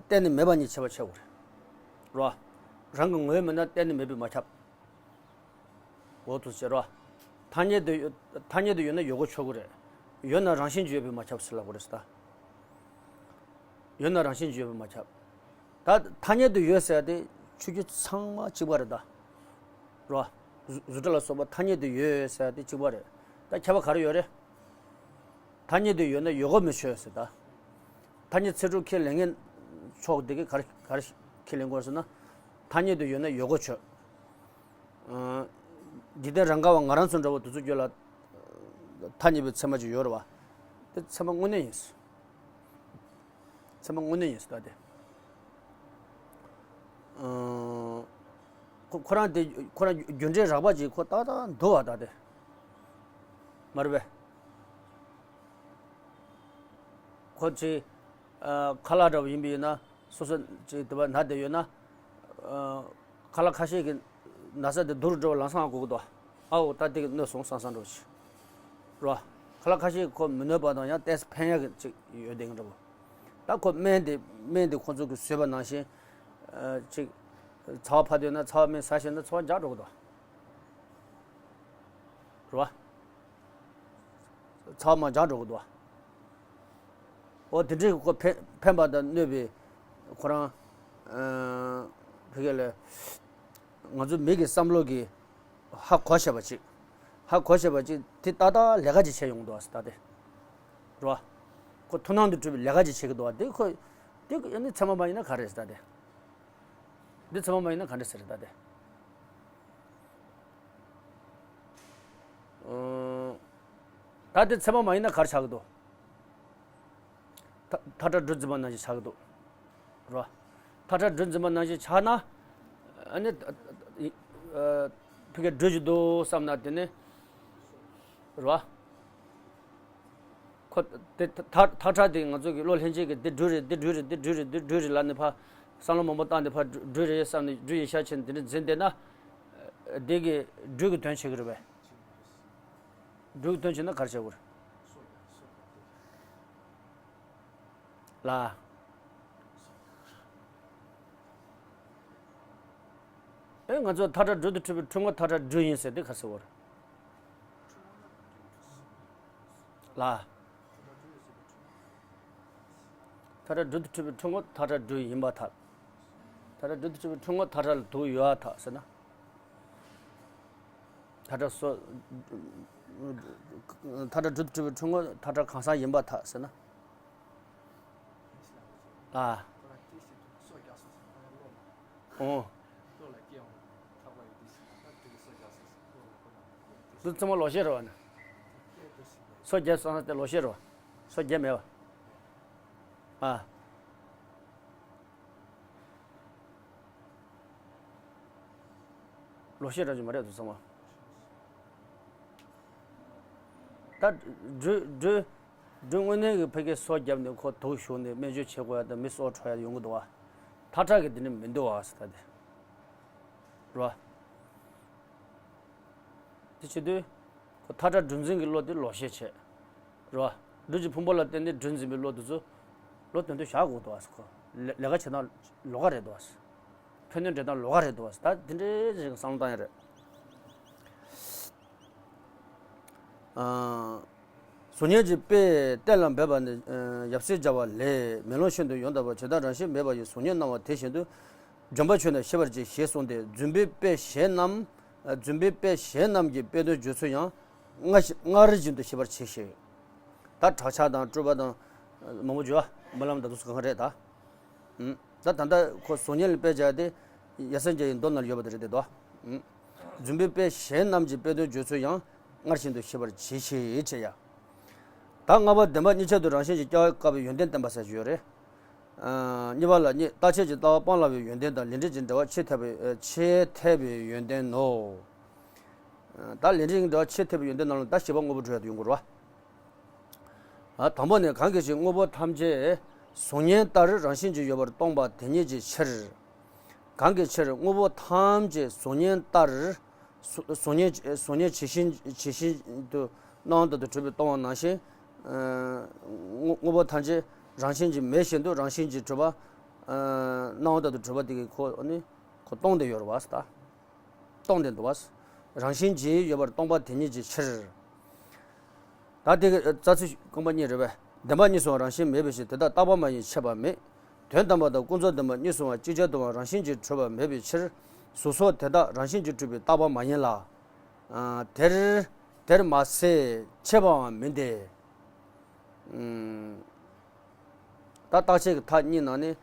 གཏན་ནས་མེད་པ་གཉིས་ཁྱད་པར་ཆེ་དགོས་རེད། རེད་བ། རང་གི་ངོ་བོ་མེད་ན་གཏན་ནས་མེད་པས་མ་ཁྱབ། འོ་དུ་ཟེར་རོ། ཐ་སྙད་དུ་ཐ་སྙད་དུ་ཡོད་ན་ཡོད་དགོས་ཆོག་གི་རེད། ཡོད་ན་རང་བཞིན་གྱིས་ཡོད་པས་མ་ཁྱབ་ཟེར་ལབ་དགོས་རེད་ཟེར་ད། ཡོད་ན་རང་བཞིན་གྱིས་ཡོད་པས་མ་ཁྱབ། ད་ཐ་སྙད་དུ་ཡོད་ཟེར་ཡ་དེ་ཆོས་བརྒྱུད་ཚང་མ་གཅིག་པ་རེད་ད། རོ། གཟུགས་སྒྲ་ལ་སོགས་པ་ཐ་སྙད་དུ་ཡོད་ཟེར་ཡ་དེ་གཅིག་པ་རེད། ད་ཁྱད་པར་ག་རེ་ཡོད་རེད། ཐ་སྙད་དུ་ཡོད་ན་ཡོད་དགོས་མི་ཆོག་ཟེར་ད། ཐ་སྙད་ཚིག་འགྲོས་ཁས་ལེན་མཁན་ཕྱོགས་དེ་གིས་ག་རེ་ག་རེ་ཁས་ལེན་དགོས་ཟེར་ན། ཐ་སྙད་དུ་ཡོད་ན་ཡོད་དགོས་ཆོག་འཇིག་རྟེན་རང་ག་བ་ང་རང་ཚོ་འདྲ་བོ་དེ་ཚོ་རྒྱུད་ལ་ཐ་སྙད་པའི་ཚད་མ་ཅིག་ཡོད་རེད་བ། དེ་ཚད་མ་དངོས་གནས་ཡིན། ཚད་མ་དངོས་གནས་ཡིན་ཟེར་ད་དེ། ཁོ་ཁོ་རང་དེ་ཁོ་རང་རྒྱུ་འབྲས་རགས་པ་ཅིག་ཁོ་ཏག་ཏག་འདུག་བ་ད་དེ། མ་རེད་པས། ཁོ་ཅིག་ཁ་ལག་འདྲ་བོ་ཡིན་པ་ཡིན་ན། སོ་སོ་ཅིག་དེ་བ་ན་བསྡད་ཡོད་ན། ཁ་ལག་ཁ་ཤས་ཀྱི་ན་ཚ་དེ་སྡུག་རུ་འགྲོ་བ་ལམ་སང་ཨ་དགོས་ཀྱི་འདུག་ཨའོ་ད་དེ་གི་གནོད་སོང་བསམ་བསམ་འགྲོ་ཞིག་རོ། ཁ་ལག་ཁ་ཤས་ཁོ་མི་གནོད་པ་དང་ཡང་ཏོག་ཙམ་ཕན་ཡག་གི་ཅིག་ཡོད་དེ་འདྲ་བོ། ད་ཁོ་སྨན་དེ་སྨན་དེ་ཁོ་ཚོ་གི་བཟོས་པ་ནང་བཞིན། ཅིག་ཚ་བ་ཕར་སྡོད་ན་ཚ་བ་སྨན་ཟ་ཤེས་ན་ཚ་བ་འཇགས་འགྲོ་གི་འདུག་རེད་བ། ཚ་བ་མར་འཇགས་འགྲོ་གི་འདུག་བ། འོ་དེ་འདྲའི་ཁོ་ཕན་ཕན་པ་དང་གནོད་པའི་ཁོ་རང་། ཕ་གི་ལ་ང་ཚོ་མི་གི་བསམ་བློ་གི་ཧ་གོ་ཤེས་པ་ཅིག་ཧ་གོ་ཤེས་པ་ཅིག་དེ་ཏག་ཏག་ལས་ཀ་ཅིག་བྱས་ཡོང་གི་འདུག་བ་ཟེར་ད་དེ། རེད་བ། ཁོ་མཐུན་སྣང་དུ་གྲུབ་པའི་ལས་ཀ་ཅིག་བྱེད་ཀྱི་འདུག་བ་དེ་ཁོ། དེ་ཁོ་ཨ་ནི་ཚད་མ་མ་ཡིན་ན་ག་རེ་ཟེར་ད་དེ། འདི་ཚད་མ་མ་ཡིན་ན་ག་འདྲ་ཟེར་ད་དེ། ད་དེ་ཚད་མ་མ་ཡིན་ན་ག་རེ་ཆགས་ཀྱི་འདུག་མཐའ་བྲལ་སྦྲུལ་འཛིན་པ་ནང་བཞིན་ཆགས་ཀྱི་འདུག་རོ། མཐའ་བྲལ་སྦྲུལ་འཛིན་པ་ནང་བཞིན་ཆགས་ན། ཨ་ནི། ཕ་གི་སྦྲུལ་ཞིག་འདུག་བསམ་ན་དེ་ནི། རོ། ཁོ། དེ་མཐའ་མཐའ་བྲལ་དེ་ང་ཚོ་གི་བློ་ལྷན་སྐྱེས་ཀྱི་འདི་སྦྲུལ་རེད་འདི་སྦྲུལ་རེད་འདི་སྦྲུལ་རེད་འདི་སྦྲུལ་རེད་ལབ་ནས་ཕར་བསམ་བློ་མང་པོ་བཏང་སྟེ་ཕར་སྦྲུལ་རེད་བསམ་ནས་སྦྲུལ་ཡིན་ཤག་བྱས་ནས་དེ་འདྲ་འཛིན་བསྡད་ན། དེ་གི་སྦྲུལ་གྱི་དོན་བྱེད་ཀྱི་རེད་པས། སྦྲུལ་གྱི་དོན་བྱེད་ན་ག་རེ་བྱེད་དགོས་རེད། ལ། ཨེ་ང་ཚོ་མཐའ་བྲལ་སྦྲུལ་དུ་འཁྲུལ་པའི་འཁྲུལ་ངོ་མཐའ་བྲལ་སྦྲུལ་ཡིན་ཟེར་དེ་ག་རེ་ཟེར་བ་རེད། ལ། མཐའ་བྲལ་སྦྲུལ་དུ་འཁྲུལ་པའི་འཁྲུལ་ངོ་མཐའ་བྲལ་སྦྲུལ་ཡིན་པར་ཐལ། མཐའ་བྲལ་སྦྲུལ་དུ་འཁྲུལ་པའི་འཁྲུལ་ངོ་མཐའ་བྲལ་དུ་ཡོད་པར་ཐལ་ཟེར་ན། མཐའ་བྲལ་སོ། མཐའ་བྲལ་སྦྲུལ་དུ་འཁྲུལ་པའི་འཁྲུལ་ངོ་མཐའ་བྲལ་གང་ཟག་ཡིན་པར་ཐལ་ཟེར་ན། ཨ། འོ། འདི་ཚང་མ་ལོག་བཤད་རེད་བ་ནི། སོ་བརྒྱབ་སོང་ན་དེ་ལོག་བཤད་རེད་བ། སོ་བརྒྱབ་མེད་བ། ཨ། ལོག་བཤད་ར་ཅིག་མ་རེད་འདུག་ཚང་མ། ད་འགྲུལ་འགྲུལ་འགྲུལ་དངོས་གནས་ཀྱི་ཕ་གིའི་སོ་བརྒྱབ་ནས་ཁོ་དུག་ཞུགས་ནས་སྨན་བཅོས་བྱེད་དགོས་ཡ་དང་མི་སྲོག་འཕྲོག་ཡ་ཡོང་གི་འདུག་བ། ཐག་ཁྲ་གི་དེ་འདྲ་མི་འདུག་བ་ཟེར་ད་དེ། རེད་བ། དེ་བྱེད་དུས། ཁོ་ཐག་ཁྲ་སྒྲོན་འཛིན་གྱི་བློ་དེ་ལོག་བཤད་བྱས། རེད་བ། སྦྲུལ་གྱི་ཕུང་པོ་ལ་བརྟེན་ནས་སྒྲོན་འཛིན་པའི་བློ་དེ་ཚོ། བློ་དོན་དུ་བཞག་དགོས་འདུག་བ་ཟེར་ཁོ། ལས་ལས་ཀ་བྱེད་སྟངས་ལོགས་ཀ་རེད་འདུག་བ་ཟེར། ཕན་གནོད་འབྲེལ་སྟངས་ལོགས་ཀ་རེད་འདུག་བ་ཟེར། ད་དེ་འདྲའི་ཞིག་བསམ་བློ་བཏང་ཡ་རེད། ཨ། གཟུགས་བརྙན་གྱི་དཔེ་གཏན་ལ་འབེབས་པ་ནི་ཡབ་སྲས་བརྒྱ་པ་ལས། མེ་ལོང་ཤིན་ཏུ་ཡོངས་དག་པ། ཇི་ལྟར་རང་བཞིན་མེད་པ་ཡི་གཟུགས་བརྙན་སྣང་བ་དེ་བཞིན་དུ། བརྗོན་པ་ཆོས་རྣམས་ཤེས་པར་བྱེད་ཞེས་གསུངས་ཏེ། རྫུན་པའི་དཔེ་གཞན་རྣམས། རྫུན་པའི་དཔེ་གཞན་རྣམས་ཀྱི་དཔེ་དོན་བརྗོད་ཚུལ་ཡང་སྔར་བཞིན་དུ་ཤེས་པར་བྱེད་ཞེས། ད་བྲག་ཆ་དང་སྤྲུལ་པ་དང་མང་པོ་བརྗོད། སྨོན་ལམ་དང་དུ་སུ་གང་ག་རེད་ད། ད་ད་ལྟ་ཁོ་གཟུགས་བརྙན་ལ་དཔེ་བྱས་ཏེ། ཡ་སེན་ཅན་གྱི་མདོ་ནང་ཡོད་པ་དེ་རེད་དེ་དོ། རྫུན་པའི་དཔེ་གཞན་རྣམས་ཀྱི་དཔེ་དོན་བརྗོད་ཚུལ་ཡང་སྔར་བཞིན་དུ་ཤེས་པར་བྱེད་ཞེས་བྱས་ཡ། ད་ལྔ་པ་བདེན་པ་གཉིས་ཆར་དུ་རང་བཞིན་གྱིས་སྐྱེ་བ་བཀག་པའི་ཡོན་ཏན་བསྟན་པ་ཟེར་གྱི་ཡོད་རེད། གཉིས་པ་ལ་གཉིས། རྟག་ཆད་ཀྱི་ལྟ་བ་སྤང་བླང་བའི་ཡོན་ཏན་དང་། ལས་འབྲས་ཀྱི་འབྲེལ་བ་ཆེས་འཐད་པའི་ཆེས་འཐད་པའི་ཡོན་ཏན་ནོ། ད་ལས་འབྲས་ཀྱི་འབྲེལ་བ་ཆེས་འཐད་པའི་ཡོན་ཏན་ནང་ལ་ད་བཞི་པ་དངོས་པོ་སྒྲུབ་ཡ་དེ་ཡོང་དགོས་རེད་བ། ཨ། དང་པོ་ནི། གང་གི་ཕྱིར་དངོས་པོ་ཐམས་ཅད་གཟུགས་བརྙན་ལྟར་རང་བཞིན་གྱིས་ཡོད་པར་སྟོང་པ་དེ་ཉིད་ཀྱི་ཕྱིར། གང་གི་ཕྱིར་དངོས་པོ་ཐམས་ཅད་གཟུགས་བརྙན་ལྟར། གཟུགས་གཟུགས་བརྙན་གཟུགས་བརྙན་ཇི་བཞིན་ཇི་བཞིན་དུ་སྣང་བ་མཐར་ཐུག་གྲུབ་པས་སྟོང་པ་ནང་བཞིན། དངོས་དངོས་པོ་ཐམས་ཅད་རང་བཞིན་གྱིས་མེད་བཞིན་དུ་རང་བཞིན་གྱིས་གྲུབ་པ། སྣང་བ་མཐར་ཐུག་གྲུབ་པ་དེ་གིས་ཁོ་ནི་ཁོ་སྟོང་སྟེ་ཡོད་རེད་བ་ཟེར་ད། སྟོང་སྟེ་འདུག་བ། རང་བཞིན་གྱིས་ཡོད་པར་སྟོང་པ་དེ་ཉིད་ཀྱི་ཕྱིར། ད་དེ་གི་རྩ་ཚིག་རྐང་པ་གཉིས་རེད་པས། བདེན་པ་གཉིས་སུའང་རང་བཞིན་མེད་པའི་ཕྱིར། དེ་དག་རྟག་པ་མ་ཡིན་ཆད་པ་མེད། དོན་དམ་པ་དང་ཀུན་རྫོབ་བདེན་པ་གཉིས་སུའང་ཅིག་ཅར་དུའང་རང་བཞིན་གྱིས་གྲུབ་པ་མེད་པའི་ཕྱིར། གཟུགས་སོགས་དེ་དག་རང་བཞིན་གྱིས་གྲུབ་པའི་རྟག་པ་མ་ཡིན་ལ། དེར་དེར་མ་ཟད་ཆད་པའང་མིན་ཏེ། ད་རྟག་ཆད་ཀྱི་མཐའ་གཉིས་ནང་ནས་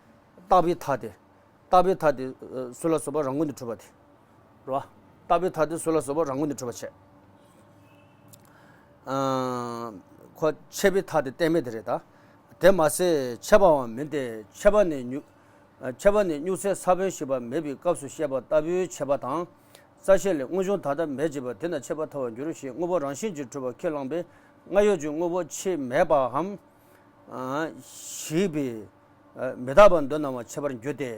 རྟག་པའི་མཐའ་དེ། རྟག་པའི་མཐའ་དེ་སུ་ལ་སོགས་པ་རང་ངོས་ནས་གྲུབ་པ་དེ། རེད་བ། རྟག་པའི་མཐའ་དེ་སུ་ལ་སོགས་པ་རང་ངོས་ནས་གྲུབ་པ་བྱས། ཁོ་ཆད་པའི་མཐའ་དེ་གཏན་མེད་དེ་རེད་ད། དེ་མ་ཟད་ཆད་པའང་མིན་ཏེ། ཆད་པ་ནི་ཉུག་ཆད་པ་ནི་ཉུག་ཚད་ས་བོན་ཞིག་པ་མེད་པའི་སྐབས་སུ་བཤད་པ་ལྟ་བུའི་ཆད་པ་དང་། རྩ་ཤེ་ལས་སྔོན་བྱུང་ད་ལྟ་མེད་ཅེས་པ་དེ་ན་ཆད་པ་ཐལ་བར་འགྱུར་ཞེས་དངོས་པོ་རང་བཞིན་གྱིས་གྲུབ་པ་ཁས་བླངས་པས་སྔར་ཡོད་ཀྱི་དངོས་པོ་ཆེས་མེད་པའམ། ཞིག་པའི་མི་རྟག་པར་འདོད་ན་བ་ཆད་པར་འགྱུར་ཏེ།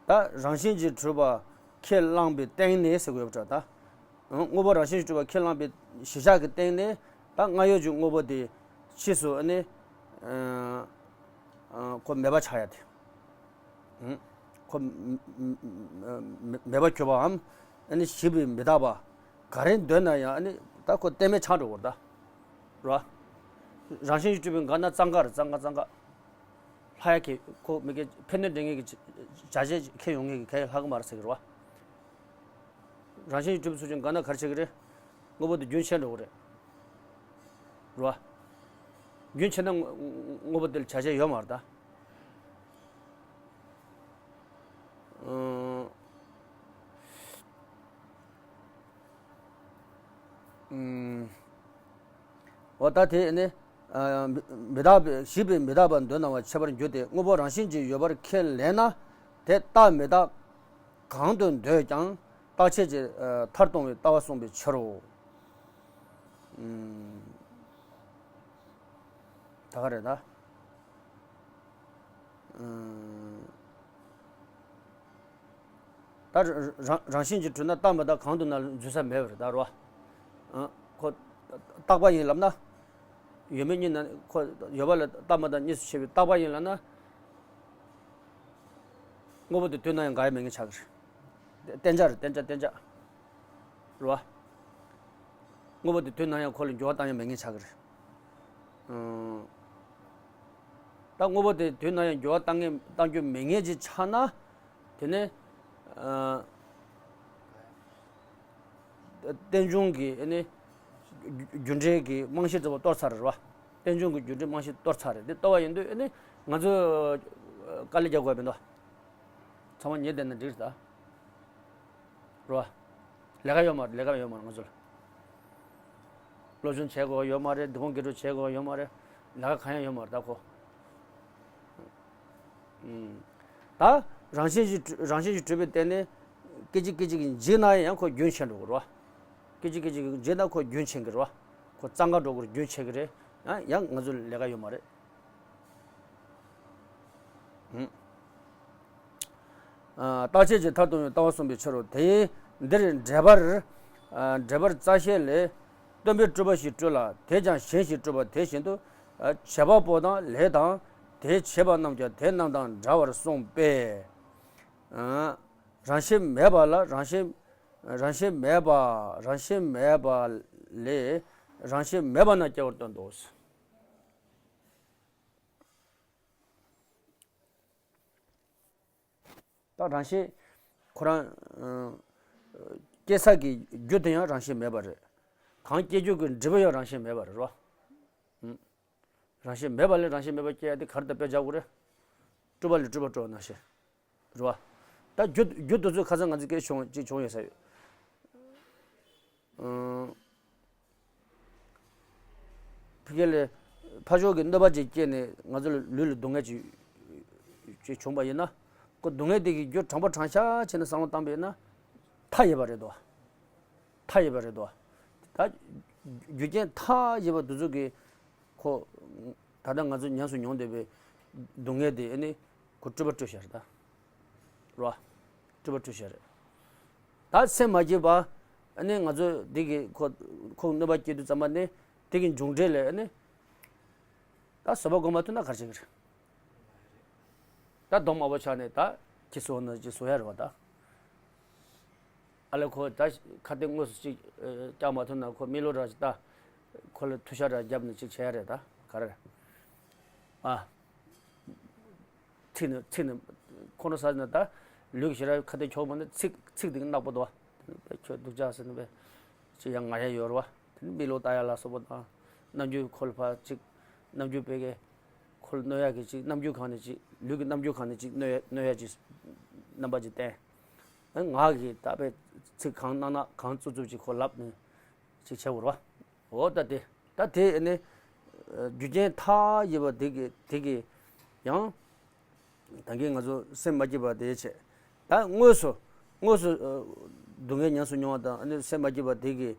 ད་རང་བཞིན་གྱིས་གྲུབ་པ་ཁས་བླངས་པའི་སྟེང་ནས་ཟེར་དགོས་པ་འདྲ་ད། དངོས་པོ་རང་བཞིན་གྱིས་གྲུབ་པ་ཁས་བླངས་པའི་གཞི་བཞག་གི་སྟེང་ནས་ད་སྔར་ཡོད་ཀྱི་དངོས་པོ་དེ་ཕྱིས་སུ་ནི་ཁོ་མེད་པ་ཆགས་ཡ་དེ། ཁོ་མེད་པ་གྱུར་པའམ་ཞིག་པའི་མི་རྟག་པ་ག་རེ་འདོད་ན་ཡང་ད་ཁོ་གཏན་མེད་ཆགས་འགྲོ་བར་ད། རེད་བ། རང་བཞིན་གྱིས་གྲུབ་པའི་འགལ་ན་གཙང་ཁ་རེད། གཙང་ཁ་གཙང་ཁ། ལྷག་ཡ་གི་ཁོ་མི་གི་ཕན་གནོད་འདྲེན་མཁན་གྱི་བྱ་བྱེད་ཁྱེར་ཡོང་མཁན་གྱི་གལ་ལྷག་གི་མ་རེད་ཟེར་གི་རེད་བ། རང་བཞིན་གྱིས་གྲུབ་པའི་ཚུལ་ཅན་འགལ་ན་ག་རེ་བྱེད་ཀྱི་རེད། དངོས་པོ་དེ་རྒྱུན་ཆད་འགྲོ་གི་རེད། རེད་བ། རྒྱུན་ཆད་ན་དངོས་དངོས་པོ་དེ་ལ་བྱ་བྱེད་ཡོད་མ་རེད་ད། ཨང་། ཨང་། འོ་ད་དེ་ནི། མི་རྟག་པའི་ཞིག་པའི་མི་རྟག་པར་འདོད་ན་བ་ཆད་པར་འགྱུར་ཏེ་དངོས་པོ་རང་བཞིན་གྱིས་ཡོད་པར་ཁས་ལེན་ན་དེ་རྟག་མི་རྟག་གང་དུ་འདོད་ཀྱང་རྟག་ཆད་ཀྱི་མཐར་ལྟུང་བའི་ལྟ་བ་གསུངས་པའི་ཕྱིར་རོ། ད་ག་རེད་ད། ད་རང་རང་བཞིན་གྱིས་གྲུབ་ན་རྟག་མི་རྟག་གང་དུ་ན་འཛུལ་ས་མེད་པ་རེད་ད་རོ། ཁོ་རྟག་པ་ཡིན་ལབ་ན། ཡོད་མེད་གཉིས་ན་ཁོ་ཡོད་པ་ལ་རྟག་མ་རྟག་གཉིས་སུ་ཕྱེ་བའི་རྟག་པ་ཡིན་ལབ་ན། དངོས་པོ་དེ་དུས་ན་ཡང་འགལ་ཡ་མེད་ངེས་ཆགས་ཀྱི་རེད། བསྟན་བྱ་རེད། བསྟན་བྱ་བསྟན་བྱ། རེད་བ། དངོས་པོ་དེ་དུས་ན་ཡང་ཁོ་ལ་འགྱུར་བ་བཏང་ཡ་མེད་ངེས་ཆགས་ཀྱི་རེད། ད་དངོས་པོ་དེ་དུས་ན་ཡང་འགྱུར་བ་བཏང་ངེས་བཏང་རྒྱུ་མེད་ངེས་ཅིག་ཆགས་ན། དེ་ནས། རྟེན་འབྱུང་གི་ཨ་ནི། རྒྱུ་འབྲས་ཀྱི་རྨང་གཞི་ལྟ་བུ་གཏོར་ཚར་རེད་བ། རྟེན་འབྱུང་གི་རྒྱུ་འབྲས་རྨང་གཞི་གཏོར་ཚར་རེད། དེ་གཏོར་བ་ཡིན་དུས་ཨ་ནི་ང་ཚོས་དཀའ་ལས་རྒྱག་དགོས་མི་འདུག་ཚང་མ་ཉལ་བསྡད་ན་འགྲིག་རེད་ད། རེད་བ། ལས་ཀ་ཡོད་མ་རེད། ལས་ཀ་ཡོད་མ་རེད། ང་ཚོ་ལ་སློབ་སྦྱོང་བྱེད་དགོས་ཡོད་མ་རེད། འདི་གོང་སྒེར་སྒྲུབ་བྱེད་དགོས་ཡོད་མ་རེད། ལས་ཀ་གང་ཡང་ཡོད་མ་རེད། ད་ཁོ། ཨུམ། ད་རང་བཞིན་གྱིས་རང་བཞིན་གྱིས་གྲུབ་པའི་སྟེང་ནས་སྐད་ཅིག་སྐད་ཅིག་གིས་འཇིག་ན་ཡང་ཁོ་རྒྱུན་ཆད་འགྲོ་གི་རེད་བ། སྐད་ཅིག་སྐད་ཅིག་གིས་འཇིག་ན་ཁོ་རྒྱུན་ཆད་ཀྱི་རེད་བ། ཁོ་གཙང་ཁ་འགྲོ་གི་རེད། རྒྱུན་ཆད་ཀྱི་རེད། ཡང་ཡང་ང་ཚོ་ལས་ཀ་ཡོད་མ་རེད། ཨུམ། ཨ། རྟག་ཆད་ཀྱི་མཐར་ཐུག་ཡང་ལྟ་བ་གསུངས་པའི་ཕྱིར་རོ། དེ་འདིར་འགྲེལ་པར། ཨ། འགྲེལ་པར་རྩ་ཤེ་ལས། སྟོན་པས་སྤྲུལ་པ་ཞིག་སྤྲུལ་ལ། དེས་ཀྱང་གཞན་ཞིག་སྤྲུལ་པ་དེ་བཞིན་དུ། ཨ། བྱེད་པ་པོ་དང་ལས་དང་། དེ་བྱེད་པ་རྣམས་ཀྱང་དེ་རྣམས་དང་འདྲ་བར་གསུངས་པས། ཨ། རང་བཞིན་མེད་པ་ལ་རང་བཞིན། རང་བཞིན་མེད་པ། རང་བཞིན་མེད་པ་ལས་རང་བཞིན་མེད་པ་རྣམས་སྐྱེ་བར་སྟོན་ཏོ། ད་རང་བཞིན་ཁོ་རང་། ཨ། སྐྱེ་ས་གི་རྒྱུ་དེ་ཡང་རང་བཞིན་མེད་པ་རེད། གང་སྐྱེ་རྒྱུ་གི་འབྲས་བུ་ཡང་རང་བཞིན་མེད་པ་རེད་རོ། ཨུམ། རང་བཞིན་མེད་པ་ལས་རང་བཞིན་མེད་པ་སྐྱེ་ཡ་དེ་ག་རེ་ད་དཔེ་བཞག་དགོས་རེད། སྤྲུལ་པ་ལས་སྤྲུལ་པ་སྤྲུལ་བ་ནང་བཞིན། རེད་བ། ད་རྒྱུ་རྒྱུ་དེ་ཚོ་ཁ་སང་ང་ཚོ་སྐད་བྱུང་ཅིག་བྱུང་ཡོད་ས་ཡོད། ཨང་། ཕ་གི་ལས་ཕར་ཕྱོགས་ཀྱི་གནོད་པ་ཅིག་སྐྱེས་ནས་ང་ཚོ་ལ་ལུས་ལ་སྡུག་བསྔལ་ཅིག་ཅིག་བྱུང་པ་ཡིན་ན། ཁོ་སྡུག་བསྔལ་དེ་གི་རྒྱུ་དྲང་པོ་དྲང་བཞག་བྱས་ནས་བསམ་བློ་བཏང་པ་ཡིན་ན། མཐའ་ཡས་པ་རེད་དོ། མཐའ་ཡས་པ་རེད་དོ། ད་རྒྱུ་རྐྱེན་མཐའ་ཡས་པ་དེ་ཚོ་གི་ཁོ། ད་ལྟ་ང་ཚོ་ཉམས་སུ་མྱོང་བསྡད་པའི་སྡུག་བསྔལ་དེ་ཨ་ནི་ཁོ་སྤྲུལ་པ་སྤྲུལ་བཞག་རེད་ད། རོ། སྤྲུལ་པ་སྤྲུལ་བཞག་རེད། ད་སེམས་མ་སྐྱིད་པ། ཨ་ནི་ང་ཚོ་འདི་གི་ཁོ་ཁོ་གནོད་པ་སྐྱེལ་དུས་ཙམ་པ་ནི་དེ་གི་མཇུག་འབྲས་ལས་ཨ་ནི། ད་བཟོད་པ་སྒོམ་མ་ཐུབ་ན་ག་རེ་བྱེད་ཀྱི་རེད། ད་གདོང་དམར་པོ་ཆགས་ནས་ད་ཁྱི་གསོ་ན་ཅི་གསོ་ཡ་རེད་བ་ད། ཨ་ལས་ཁོ་ད་ཁ་གཏད་དངོས་སུ་ཅིག་ཨ་བཀྱག་མ་ཐུབ་ན་ཁོ་མི་ལོ་ར་ཅིག་ད། ཁོ་ལ་ཐུ་ཤ་ར་བརྒྱབ་ནས་ཅིག་བྱེད་ཡ་རེད་ད་ག་རེ་རེད། ཨ། ཚིག་ནི་ཚིག་ནི་ཁོང་ཁྲོ་ཟ་ནི་ད་ལུས་ཀྱི་ཞེ་དྲག་ཁ་གཏད་གྱོང་མ་ནི་ཚིག་ཚིག་དེ་གི་ནག་པོ་འདུག་བ། ཁྱོད་སྡུག་ཅག་ཟེར་ནི་བས། ཅི་ཡང་ང་ཡ་ཡོད་རེད་བ། དེ་ནི་མི་ལོ་ལྟ་ཡ་ལ་སོགས་པ་དང་། རྣམ་འགྱུར་ཁོ་ལ་ཕར་ཅིག་རྣམ་འགྱུར་དཔེ་གས། ཁོ་ལ་གནོད་ཡ་གི་ཅིག་རྣམ་འགྱུར་གང་ནས་ཅིག་ལུས་ཀྱི་རྣམ་འགྱུར་གང་ནས་ཅིག་གནོད་ཡ་གནོད་ཡ་ཅིག་རྣམ་པ་ཅིག་བསྟན། ངག་གི་ད་དཔེ་ཚིག་གང་གནང་ན་གང་རྩུབ་རྩུབ་ཅིག་ཁོ་ལབ་ནས་ཅིག་བྱེད་དགོས་རེད་བ། འོ་ད་དེ། ད་དེ་ནི་རྒྱུ་རྐྱེན་མཐའ་ཡས་པ་དེ་གི་དེ་གི་ཡང་། ད་གིན་ང་ཚོ་སེམས་མ་སྐྱིད་པ་དེ་བྱས། ད་དངོས་སུ་དངོས་སུ་སྡུག་བསྔལ་ཉམས་སུ་མྱོང་བ་དང་ཨ་ནི་སེམས་མ་སྐྱིད་པ་དེ་གི་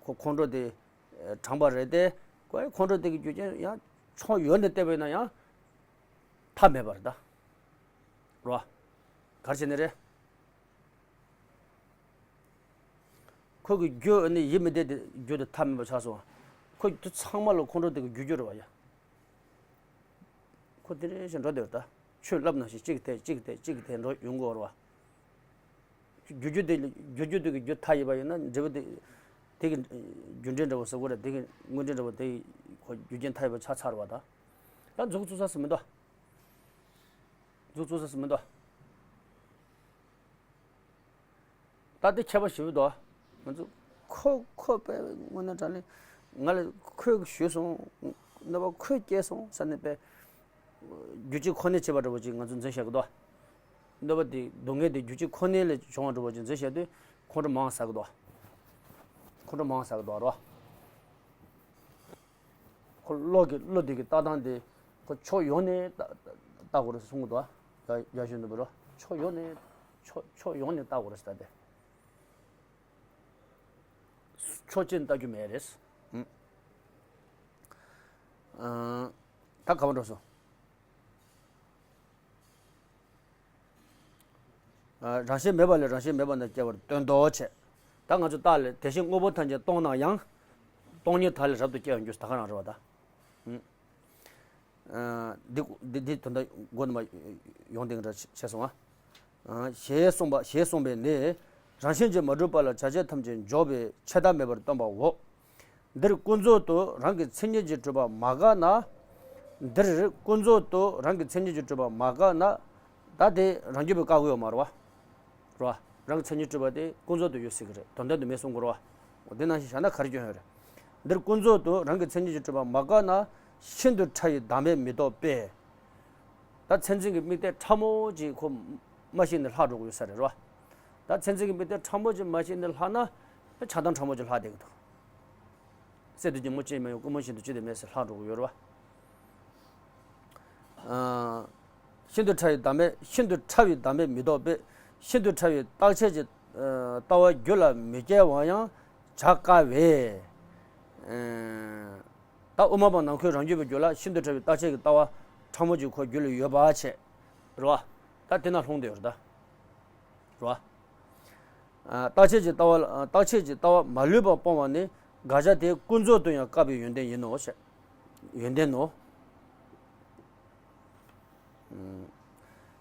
ཁོ་ཁོང་ཁྲོ་དེ་དྲངས་པ་རེད་དེ། ཁོ་ཁོང་ཁྲོ་དེ་གི་རྒྱུ་རྐྱེན་ཡང་ཕྱོགས་ཡོད་ནས་བལྟས་པ་ཡིན་ན་ཡང་མཐའ་མེད་པ་རེད་ད། རོ། ག་རེ་བྱས་ནས་རེད། ཁོ་གི་རྒྱུ་ནི་ཡིད་མི་བདེ་དེ་རྒྱུ་དེ་མཐའ་མེད་པ་ཆགས་སོང་། ཁོ་དེ་ཚང་མ་ལ་ཁོང་ཁྲོ་དེ་གི་རྒྱུ་རྒྱུ་རེད་བ་ཡ། ཁོ་དེ་རེ་བཞིན་འགྲོ་བསྡད་ད། ཆོས་ལབ་ན་ཞིག་གཅིག་དེ་གཅིག་དེ་གཅིག་དེ་འགྲོ་ཡོང་གི་ཡོད་རེད་བ། རྒྱུ་རྒྱུ་དེ་རྒྱུ་རྒྱུ་དེ་གི་རྒྱུ་མཐའ་ཡས་པ་ཡིན་ན་འབྲས་བུ་དེ་དེ་གི་རྒྱུ་འབྲས་འདྲ་བོ་ཟེར་དགོས་རེད། དེ་གི་དངོས་འབྲས་འདྲ་བོ་དེ་ཁོ་རྒྱུ་རྐྱེན་མཐའ་ཡས་པ་ཆགས་ཚར་བ་ད། ད་མཛུབ་བཙུགས་ས་སུ་མི་འདུག་མཛུབ་བཙུགས་ས་སུ་མི་འདུག་ད་དེ་ཁྱད་པར་ཞེ་པོ་འདུག་ང་ཚོ་ཁོ་ཁོ་པས་དངོས་གནས་དྲང་གནས་ང་ལ་ཁོས་ཞུས་སོང་། གནོད་པ་ཁོས་བསྐྱལ་སོང་ཟེར་ནས་པས་རྒྱུ་རྐྱེན་ཁོ་ནས་བྱས་པ་འདྲ་བོ་ཅིག་ང་ཚོ་འཛིན་བཞག་གི་འདུག་གནོད་པ་དེ་སྡུག་བསྔལ་དེ་རྒྱུ་རྐྱེན་ཁོ་ནས་ལས་བྱུང་བ་འདྲ་བོ་ཅིག་འཛིན་བཞག་དུས་ཁོང་ཁྲོ་མང་ཟ་གི་འདུག་ཁོང་ཁྲོ་མང་ཟ་གི་འདུག་རོ། ཁོ་བློ་གི་བློ་དེ་གི་ལྟ་སྟངས་དེ་ཁོ་ཕྱོགས་ཡོངས་ནས་ལྟ་ལྟ་དགོས་རེད་གསུང་གི་འདུག་ཡ་ཡ་ཞུ་འདུག་པ་རོ། ཕྱོགས་ཡོངས་ནས་ཕྱོགས་ཕྱོགས་ཡོངས་ནས་ལྟ་དགོས་རེད་ཟེར་ད་དེ། ཕྱོགས་གཅིག་ནས་ལྟ་རྒྱུ་མེད་རེད། ཨང་། ད་ག་པར་འགྲོ་སོང་། ཨ། རང་བཞིན་མེད་པ་ལས་རང་བཞིན་མེད་པ་རྣམས་སྐྱེ་བར་སྟོན་ཏོ་བྱས། ད་ང་ཚོ་རྟགས་ལས་དེ་བཞིན་དངོས་པོ་ཐམས་ཅད་སྟོང་ན་ཡང་། སྟོང་ཉིད་མཐའ་ལས་རབ་ཏུ་སྐྱེ་བར་འགྱུར་ད་ག་རང་རེད་བ་ད། ཨང་། ཨ། འདི་འདི་འདི་དོན་དག་མགོ་ནས་མར་ཡོང་དེ་འདྲ་བྱས་སོང་ཨ། ཨ། ཞེས་གསུངས་པ་ཞེས་གསུངས་པས་ནི། རང་བཞིན་གྱིས་མ་གྲུབ་པ་ལ་བྱ་བྱེད་ཐམས་ཅད་འཇོག་པའི་ཆད་ལྟ་མེད་པར་སྟོན་པའོ། འདིར་ཀུན་རྫོབ་ཏུ་རང་གི་མཚན་ཉིད་ཀྱིས་གྲུབ་པ་མ་དགག་ན། འདིར་ཀུན་རྫོབ་ཏུ་རང་གི་མཚན་ཉིད་ཀྱིས་གྲུབ་པ་མ་དགག་ན། ད་དེ་རང་རྒྱུད་པས་བཀག་གི་ཡོད་མ་རེད་བ། རེད་བ། རང་གི་མཚན་ཉིད་གྲུབ་པ་དེ་ཀུན་རྫོབ་ཏུ་ཡོད་སྲིད་ཀྱི་རེད། དོན་དམ་དུ་མེད་གསུང་དགོས་རེད་བ། འོ་དེ་ནང་བཞིན་བཞག་ན་ག་རེ་སྐྱོན་ཡོད་རེད། འདིར་ཀུན་རྫོབ་ཏུ་རང་གི་མཚན་ཉིད་ཀྱིས་གྲུབ་པ་མ་དགག་ན། ཤིན་ཏུ་ཕྲ་ཡི་བདག་མེད་མི་རྟོགས་པས། ད་མཚན་འཛིན་གྱི་དམིགས་གཏད་ཕྲ་མོ་ཅིག་ཁོ་མ་ཤེས་ནས་ལྷག་འགྲོ་གི་ཡོད་ས་རེད་རོ། ད་ཚན་རྩལ་གྱི་མི་དེ་ཕྲ་མོ་ཅིག་མ་ཤེས་ནས་ལྷག་ན་ཆགས་སྡང་ཕྲ་མོ་ཅིག་ལྷག་བསྡད་ཀྱི་འདུག། གསེར་དུ་གྱི་མོ་ཅི་མ་ཡོང་ཀུན་མོ་བཞིན་དུ་ཅི་དེ་མེད་ཟེར་ལྷག་འགྲོ་གི་ཡོད་རེད་བ། ཨ། ཤིན་ཏུ་ཕྲ་བའི་བདག་མེད། ཤིན་ཏུ་ཕྲ་བའི་བདག་མེད་མི་རྟོགས་པས། ཤིན་ཏུ་ཕྲ་བའི་རྟག་ཆད་ཀྱི་ཨ་ལྟ་བ་རྒྱུད་ལ་མི་སྐྱེ་བ་ཡང་བྱ་དཀའ་བས། ཨ། ད་དབུ་མ་པ་ནང་ཁུལ་རང་རྒྱུད་པའི་རྒྱུད་ལ་ཤིན་ཏུ་ཕྲ་བའི་རྟག་ཆད་ཀྱི་ལྟ་བ་ཕྲ་མོ་ཅིག་ཁོ་རྒྱུད་ལ་ཡོད་པ་བྱས། རེད་བ། ད་དེ་ན་ལྷུང་བསྡད་ཡོད་རེད་ད། རེད་བ། ཨ། རྟག་ཆད་ཀྱི་ལྟ་བ་ལ། ཨ། རྟག་ཆད་ཀྱི་ལྟ་བ་མ་ལུས་པ་སྤོང་བ་ནི་དགག་བྱ་དེ་ཀུན་རྫོབ་ཏུ་ཡང་བཀག་པའི་ཡོན་ཏན་ཡིན་ནོ་ཞེས། ཡོན་ཏན་ནོ། ཨུམ།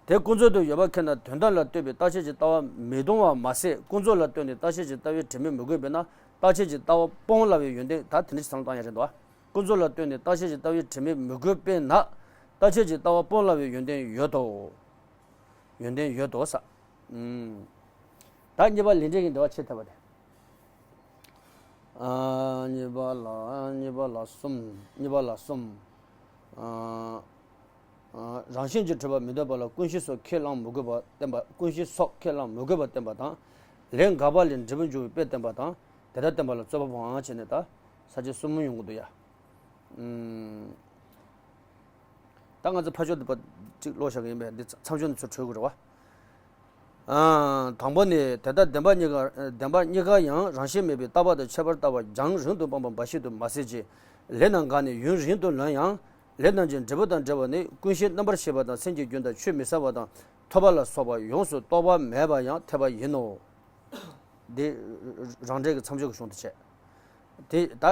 དེ་ཀུན་རྫོབ་ཏུ་ཡོད་པ་ཁེགས་ན་དོན་དམ་ལ་ལྟོས་པའི་རྟག་ཆད་ཀྱི་ལྟ་བ་མི་གཏོང་བ་མ་ཟད། ཀུན་རྫོབ་ལ་ལྟོས་ནས་རྟག་ཆད་ཀྱི་ལྟ་བའི་དྲན་མེད་མི་དགོས་པས་ན། རྟག་ཆད་ཀྱི་ལྟ་བ་སྤོང་སླ་བའི་ཡོན་ཏན་ད་དེ་འདྲ་ཞིག་བསམ་བློ་བཏང་ཡ་རེད་འདུག། ཨ། ཀུན་རྫོབ་ལ་ལྟོས་ནས་རྟག་ཆད་ཀྱི་ལྟ་བའི་དྲན་མེད་མི་དགོས་པས་ན། རྟག་ཆད་ཀྱི་ལྟ་བ་སྤོང་སླ་བའི་ཡོན་ཏན་ཡོད་དོ། ཡོན་ཏན་ཡོད་དོ་ས། ཨུམ། ད་གཉིས་པ་ལས་འབྲས་ཀྱི་འབྲེལ་བ་ཕྱེ་ཐུབ་པ་དེ། ཨ། གཉིས་པ་ལ། གཉིས་པ་ལ་གསུམ། གཉིས་པ་ལ་གསུམ། ཨ། ཨ། རང་བཞིན་གྱིས་གྲུབ་པ་མི་འདོད་པ་ལ་ཀུན་གཞི་སོགས་ཁས་བླང་མི་དགོས་པ་བསྟན་པ། ཀུན་གཞི་སོགས་ཁས་བླང་མི་དགོས་པ་བསྟན་པ་དང་། ལས་འགགས་པ་ལས་འབྲས་བུ་འབྱུང་བའི་དཔེ་བསྟན་པ་དང་། དེ་ལྟར་བསྟན་པ་ལ་རྩོད་པ་སྤོང་བ་བྱས་ནས་ད་ས་བཅད་གསུམ་ཡོང་གི་འདུག་ཡ། ཨུམ། ད་ང་ཚོ་ཕར་ཕྱོགས་འདི་པ་གཅིག་ཀློག་བཞག་གི་ཡིན་པས། འདི་མཚམས་སྦྱོར་ནས་ཚུར་འཕྲོས་དགོས་རེད་བ། ཨ། དང་པོ་ནི། དེ་ལྟར་བདེན་པ་གཉིས་ཀ་བདེན་པ་གཉིས་ཀ་ཡང་རང་བཞིན་མེད་པའི་རྟག་པ་དང་ཁྱད་པར་ལྟ་བ་རྒྱང་རིང་དུ་སྤངས་པ་འབའ་ཞིག་ཏུ་མ་ཟད་ཀྱི། ལས་རྣམས་འགགས་ནས་ཡུན་རིང་དུ་ལོན་ཡང་། ལས་རྣམས་ཀྱི་འབྲས་བུ་དང་འབྲེལ་བ་ནི་ཀུན་ཤེས་རྣམ་པར་ཤེས་པ་དང་སེམས་ཀྱི་རྒྱུན་དང་ཆུད་མི་ཟ་བ་དང་ཐོབ་པ་ལ་སོགས་པ་ཡོངས་སུ་རྟོག་པ་མེད་པ་ཡང་འཐད་པ་ཡིན་ནོ། འདི་རང་འགྲེལ་གྱི་མཚམས་སྦྱོར་གྱི་གཞུང་དུ་བྱས། དེ་ད་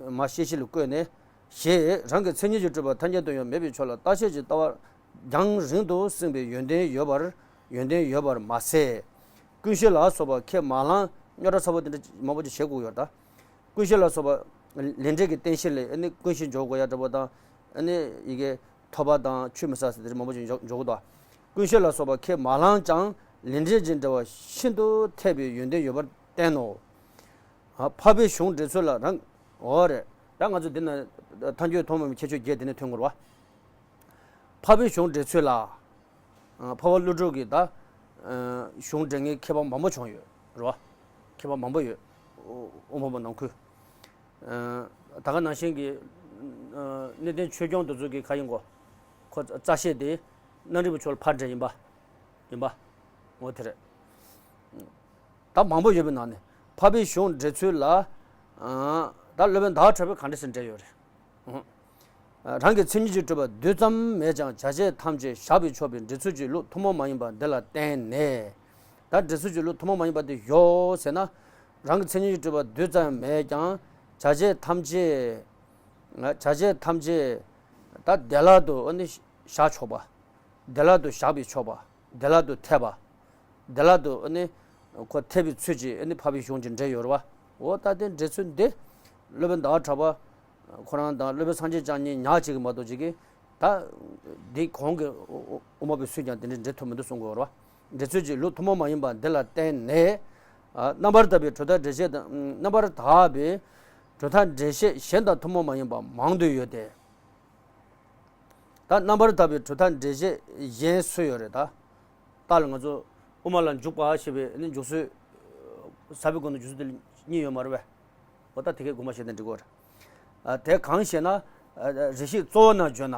མ་ཤེས་བྱ་ལ་བཀོད་ནས། ཞེས་རང་གི་མཚན་ཉིད་ཀྱིས་གྲུབ་པ་ཐམས་ཅད་དུ་ཡང་མེད་པའི་ཕྱོགས་ལ་རྟག་ཆད་ཀྱི་ལྟ་བ་རྒྱང་རིང་དུ་སྲིང་བའི་ཡོན་ཏན་ཡོད་པར། ཡོན་ཏན་ཡོད་པར་མ་ཟད། ཀུན་ཤེས་ལ་སོགས་པ་ཁས་མ་བླངས། རྙོག་དྲ་ཚ་པོ་དེ་འདྲ་མང་པོ་ཅིག་བྱེད་དགོས་ཡོད་ད། ཀུན་ཤེས་ལ་སོགས་པ་ལས་འབྲས་ཀྱི་རྟེན་གཞི་ལ་ཨ་ནི་ཀུན་ཤེས་འཇོག་དགོས་ཡ་འདྲ་པོ་དང་། ཨ་ནི་ཡི་གེ་ཐོབ་པ་དང་ཆུད་མི་ཟ་ཟེར་དེ་འདྲ་མང་པོ་ཅིག་འཇོག་འཇོག་གི་འདུག། ཀུན་ཤེས་ལ་སོགས་པ་ཁས་མ་བླངས་ཀྱང་ལས་འབྲས་ཀྱི་འབྲེལ་བ་ཤིན་ཏུ་འཐད་པའི་ཡོན་ཏན་ཡོད་པར་བསྟན་ནོ། ཨ། འཕགས་པའི་གཞུང་འགྲེལ་ཚུལ་ལ་རང་། འོ་རེད། ད་ང་ཚོ་འདི་ན་ཐལ་འགྱུར་ཐོགས་མེད་ཁྱད་ཆོས་བརྒྱད་འདི་ནས་ཐོན་དགོས་རེད་བ། འཕགས་པའི་གཞུང་འགྲེལ་ཚུལ་ལ། ཨ། འཕགས་པ་ཀླུ་སྒྲུབ་ཀྱིས་ད། ཨ། གཞུང་འགྲེལ་མཁན་མཁས་པ་མང་པོ་བྱུང་ཡོད་རེད་བ། མཁས་པ་མང་པོ་ཡོད། དབུ་མ་པ་ནང་ཁུལ། ཨ། ད་ག་ནང་བཞིན་གྱི། ཨ། གནས་བརྟན་ཆོས་སྐྱོང་དེ་ཚོ་གི་ག་ཡིན་གོ། ཁོ་རྩ་ཤེས་དེ་རྣམ་རིག་པའི་ཕྱོགས་ལ་ཕར་འགྲེལ་ཡིན་པ། ཡིན་པ། འོ་དེ་རེད། ད་མང་པོ་ཡོད་པའི་ནང་ནས་འཕགས་པའི་གཞུང་འགྲེལ་ཚུལ་ལ། ཨ། ད་སློབ་དཔོན་ཟླ་བ་གྲགས་པས་ག་འདྲ་ཞིག་འགྲེལ་ཡོད་རེད། ཨ། རང་གི་མཚན་ཉིད་ཀྱིས་གྲུབ་པ་རྡུལ་ཙམ་མེད་ཀྱང་བྱ་བྱེད་ཐམས་ཅད་བཞག་པས་ཆོག་པའི་འགྲེལ་ཚུལ་གྱི་ལུགས་ཐུན་མོང་མ་ཡིན་པ་འདི་ལ་བརྟེན་ནས། ད་འགྲེལ་ཚུལ་གྱི་ལུགས་ཐུན་མོང་མ་ཡིན་པ་དེ་ཡོད་ཟེར་ན། རང་གི་མཚན་ཉིད་ཀྱིས་གྲུབ་པ་རྡུལ་ཙམ་མེད་ཀྱང་བྱ་བྱེད་ཐམས་ཅད། བྱ་བྱེད་ཐམས་ཅད་ད་བདེ་བླག་ཏུ་ཨ་ནི་བཞག་ཆོག་པ། བདེ་བླག་ཏུ་བཞག་པས་ཆོག་པ། བདེ་བླག་ཏུ་འཐད་པ། བདེ་བླག་ཏུ་ཨ་ནི་ཁོ་འཐད་པའི་ཚུལ་གྱིས་ཨ་ནི་འཕགས་པའི་གཞུང་གི་འགྲེལ་ཡོད་རེད་བ། འོ་ད་དེ་འགྲེལ་ཚུལ་འདི་སློབ་དཔོན་ཟླ་བ་གྲགས་པ་ཁོ་རང་དང་སློབ་དཔོན་སངས་རྒྱས་བཅོམ་ལྡན་ཉག་གཅིག་གིས་མ་གཏོགས་ཅིག་གིས་ད་འདི་གོང་གི་དབུ་མ་པའི་ཚུལ་ཀྱང་དེ་འདྲའི་འགྲེལ་ཐུབ་མི་འདུག་གསུང་གི་ཡོད་རེད་བ། འགྲེལ་ཚུལ་གྱི་ལུགས་ཐུན་མོང་མ་ཡིན་པ་འདི་ལ་བརྟེན་ནས། རྣམ་པར་དག་པའི་གྲུབ་མཐའ་འགྲེལ་བཤད་དང་། རྣམ་པར་དག་པའི་གྲུབ་མཐའ་འགྲེལ་བཤད་གཞན་དང་ཐུན་མོང་མ་ཡིན་པ་མང་དུ་ཡོད་དེ། ད་རྣམ་པར་དག་པའི་གྲུབ་མཐའ་འགྲེལ་བཤད་གཞན་སུ་ཡོད་རེད་ད། རྟགས་ལ་ང་ཚོ་དབུ་མ་ལ་འཇུག་པ་ཞེས་པའི་ནི་འཇུག་སྲོལ། ཟབ་པའི་སྒོ་ནས་འཇུག་སྲོལ་དེ་གཉིས་ཡོད་མ་རེད་པས། འོ་ད་དེ་གའི་དགོངས་པ་བཞེས་ཏེ་འགྲིག་གོ་རེད། ཨ། དེ་གང་ཞེ་ན། ཨ། རེ་ཞིག་གཙོ་བོ་རྣམས་བརྗོད་ན།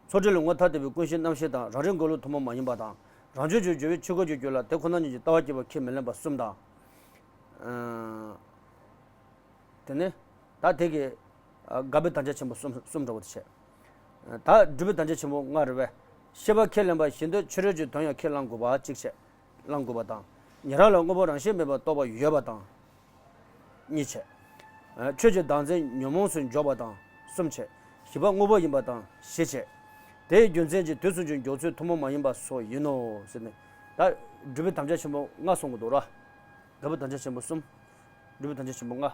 ཚོགས་སྒྲིག་ལ་དངོས་ཐ་དད་པའི་ཀུན་གཞིའི་རྣམ་ཤེས་དང་རང་རིག་འགོག་ལུགས་ཐུན་མོང་མ་ཡིན་པ་དང་། རང་བྱུང་གི་སྦྱོར་བའི་ཆོས་འགོག་གི་རྒྱུད་ལ་དེ་ཁོ་ན་ཉིད་ཀྱི་ལྟ་བ་སྐྱེ་བ་ཁས་མི་ལེན་པ་གསུམ་དང་། ཨ། དེ་ནས་ད་དེ་གའི། ཨ། དགག་པའི་དམ་བཅའ་ཆེན་པོ་གསུམ། གསུམ་འདྲ་བོ་དེ་བྱས། ད་སྒྲུབ་པའི་དམ་བཅའ་ཆེན་པོ་ལྔ་རེད་པས། ཤེས་པ་ཁས་ལེན་པ་བཞིན་དུ་ཕྱི་རོལ་གྱི་དོན་ཡང་ཁས་བླང་དགོས་པ་གཅིག་བྱས། བླང་དགོས་པ་དང་། ཉན་རང་ལ་དངོས་པོ་རང་བཞིན་མེད་པར་རྟོགས་པ་ཡོད་པ་དང་། གཉིས་བྱས། ཆོས་ཀྱི་བདག་འཛིན་ཉོན་མོངས་སུ་འཇོག་པ་དང་གསུམ་བྱས། བཞི་པ་དངོས་པོ་ཡིན་པ་དང་བཞི་བྱས། དེའི་རྒྱུ་མཚན་གྱིས་དུས་གསུམ་གྱི་འཇོག་ཚུལ་ཐུན་མོང་མ་ཡིན་པ་སོགས་ཡིན་ནོ་ཟེར་ནས། ད་སྒྲུབ་པའི་དམ་བཅའ་ཆེན་པོ་ལྔ་གསུང་གི་འདུག་ར། དགག་པའི་དམ་བཅའ་ཆེན་པོ་གསུམ། སྒྲུབ་པའི་དམ་བཅའ་ཆེན་པོ་ལྔ།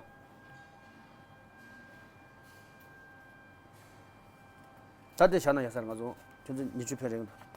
ད་དེ་བཞག་ན་ཡག་ས་རེད། ང་ཚོ་ཁྱོད་ཚོ་ཉི་ཤུ་ཕན་རེད་འདུག།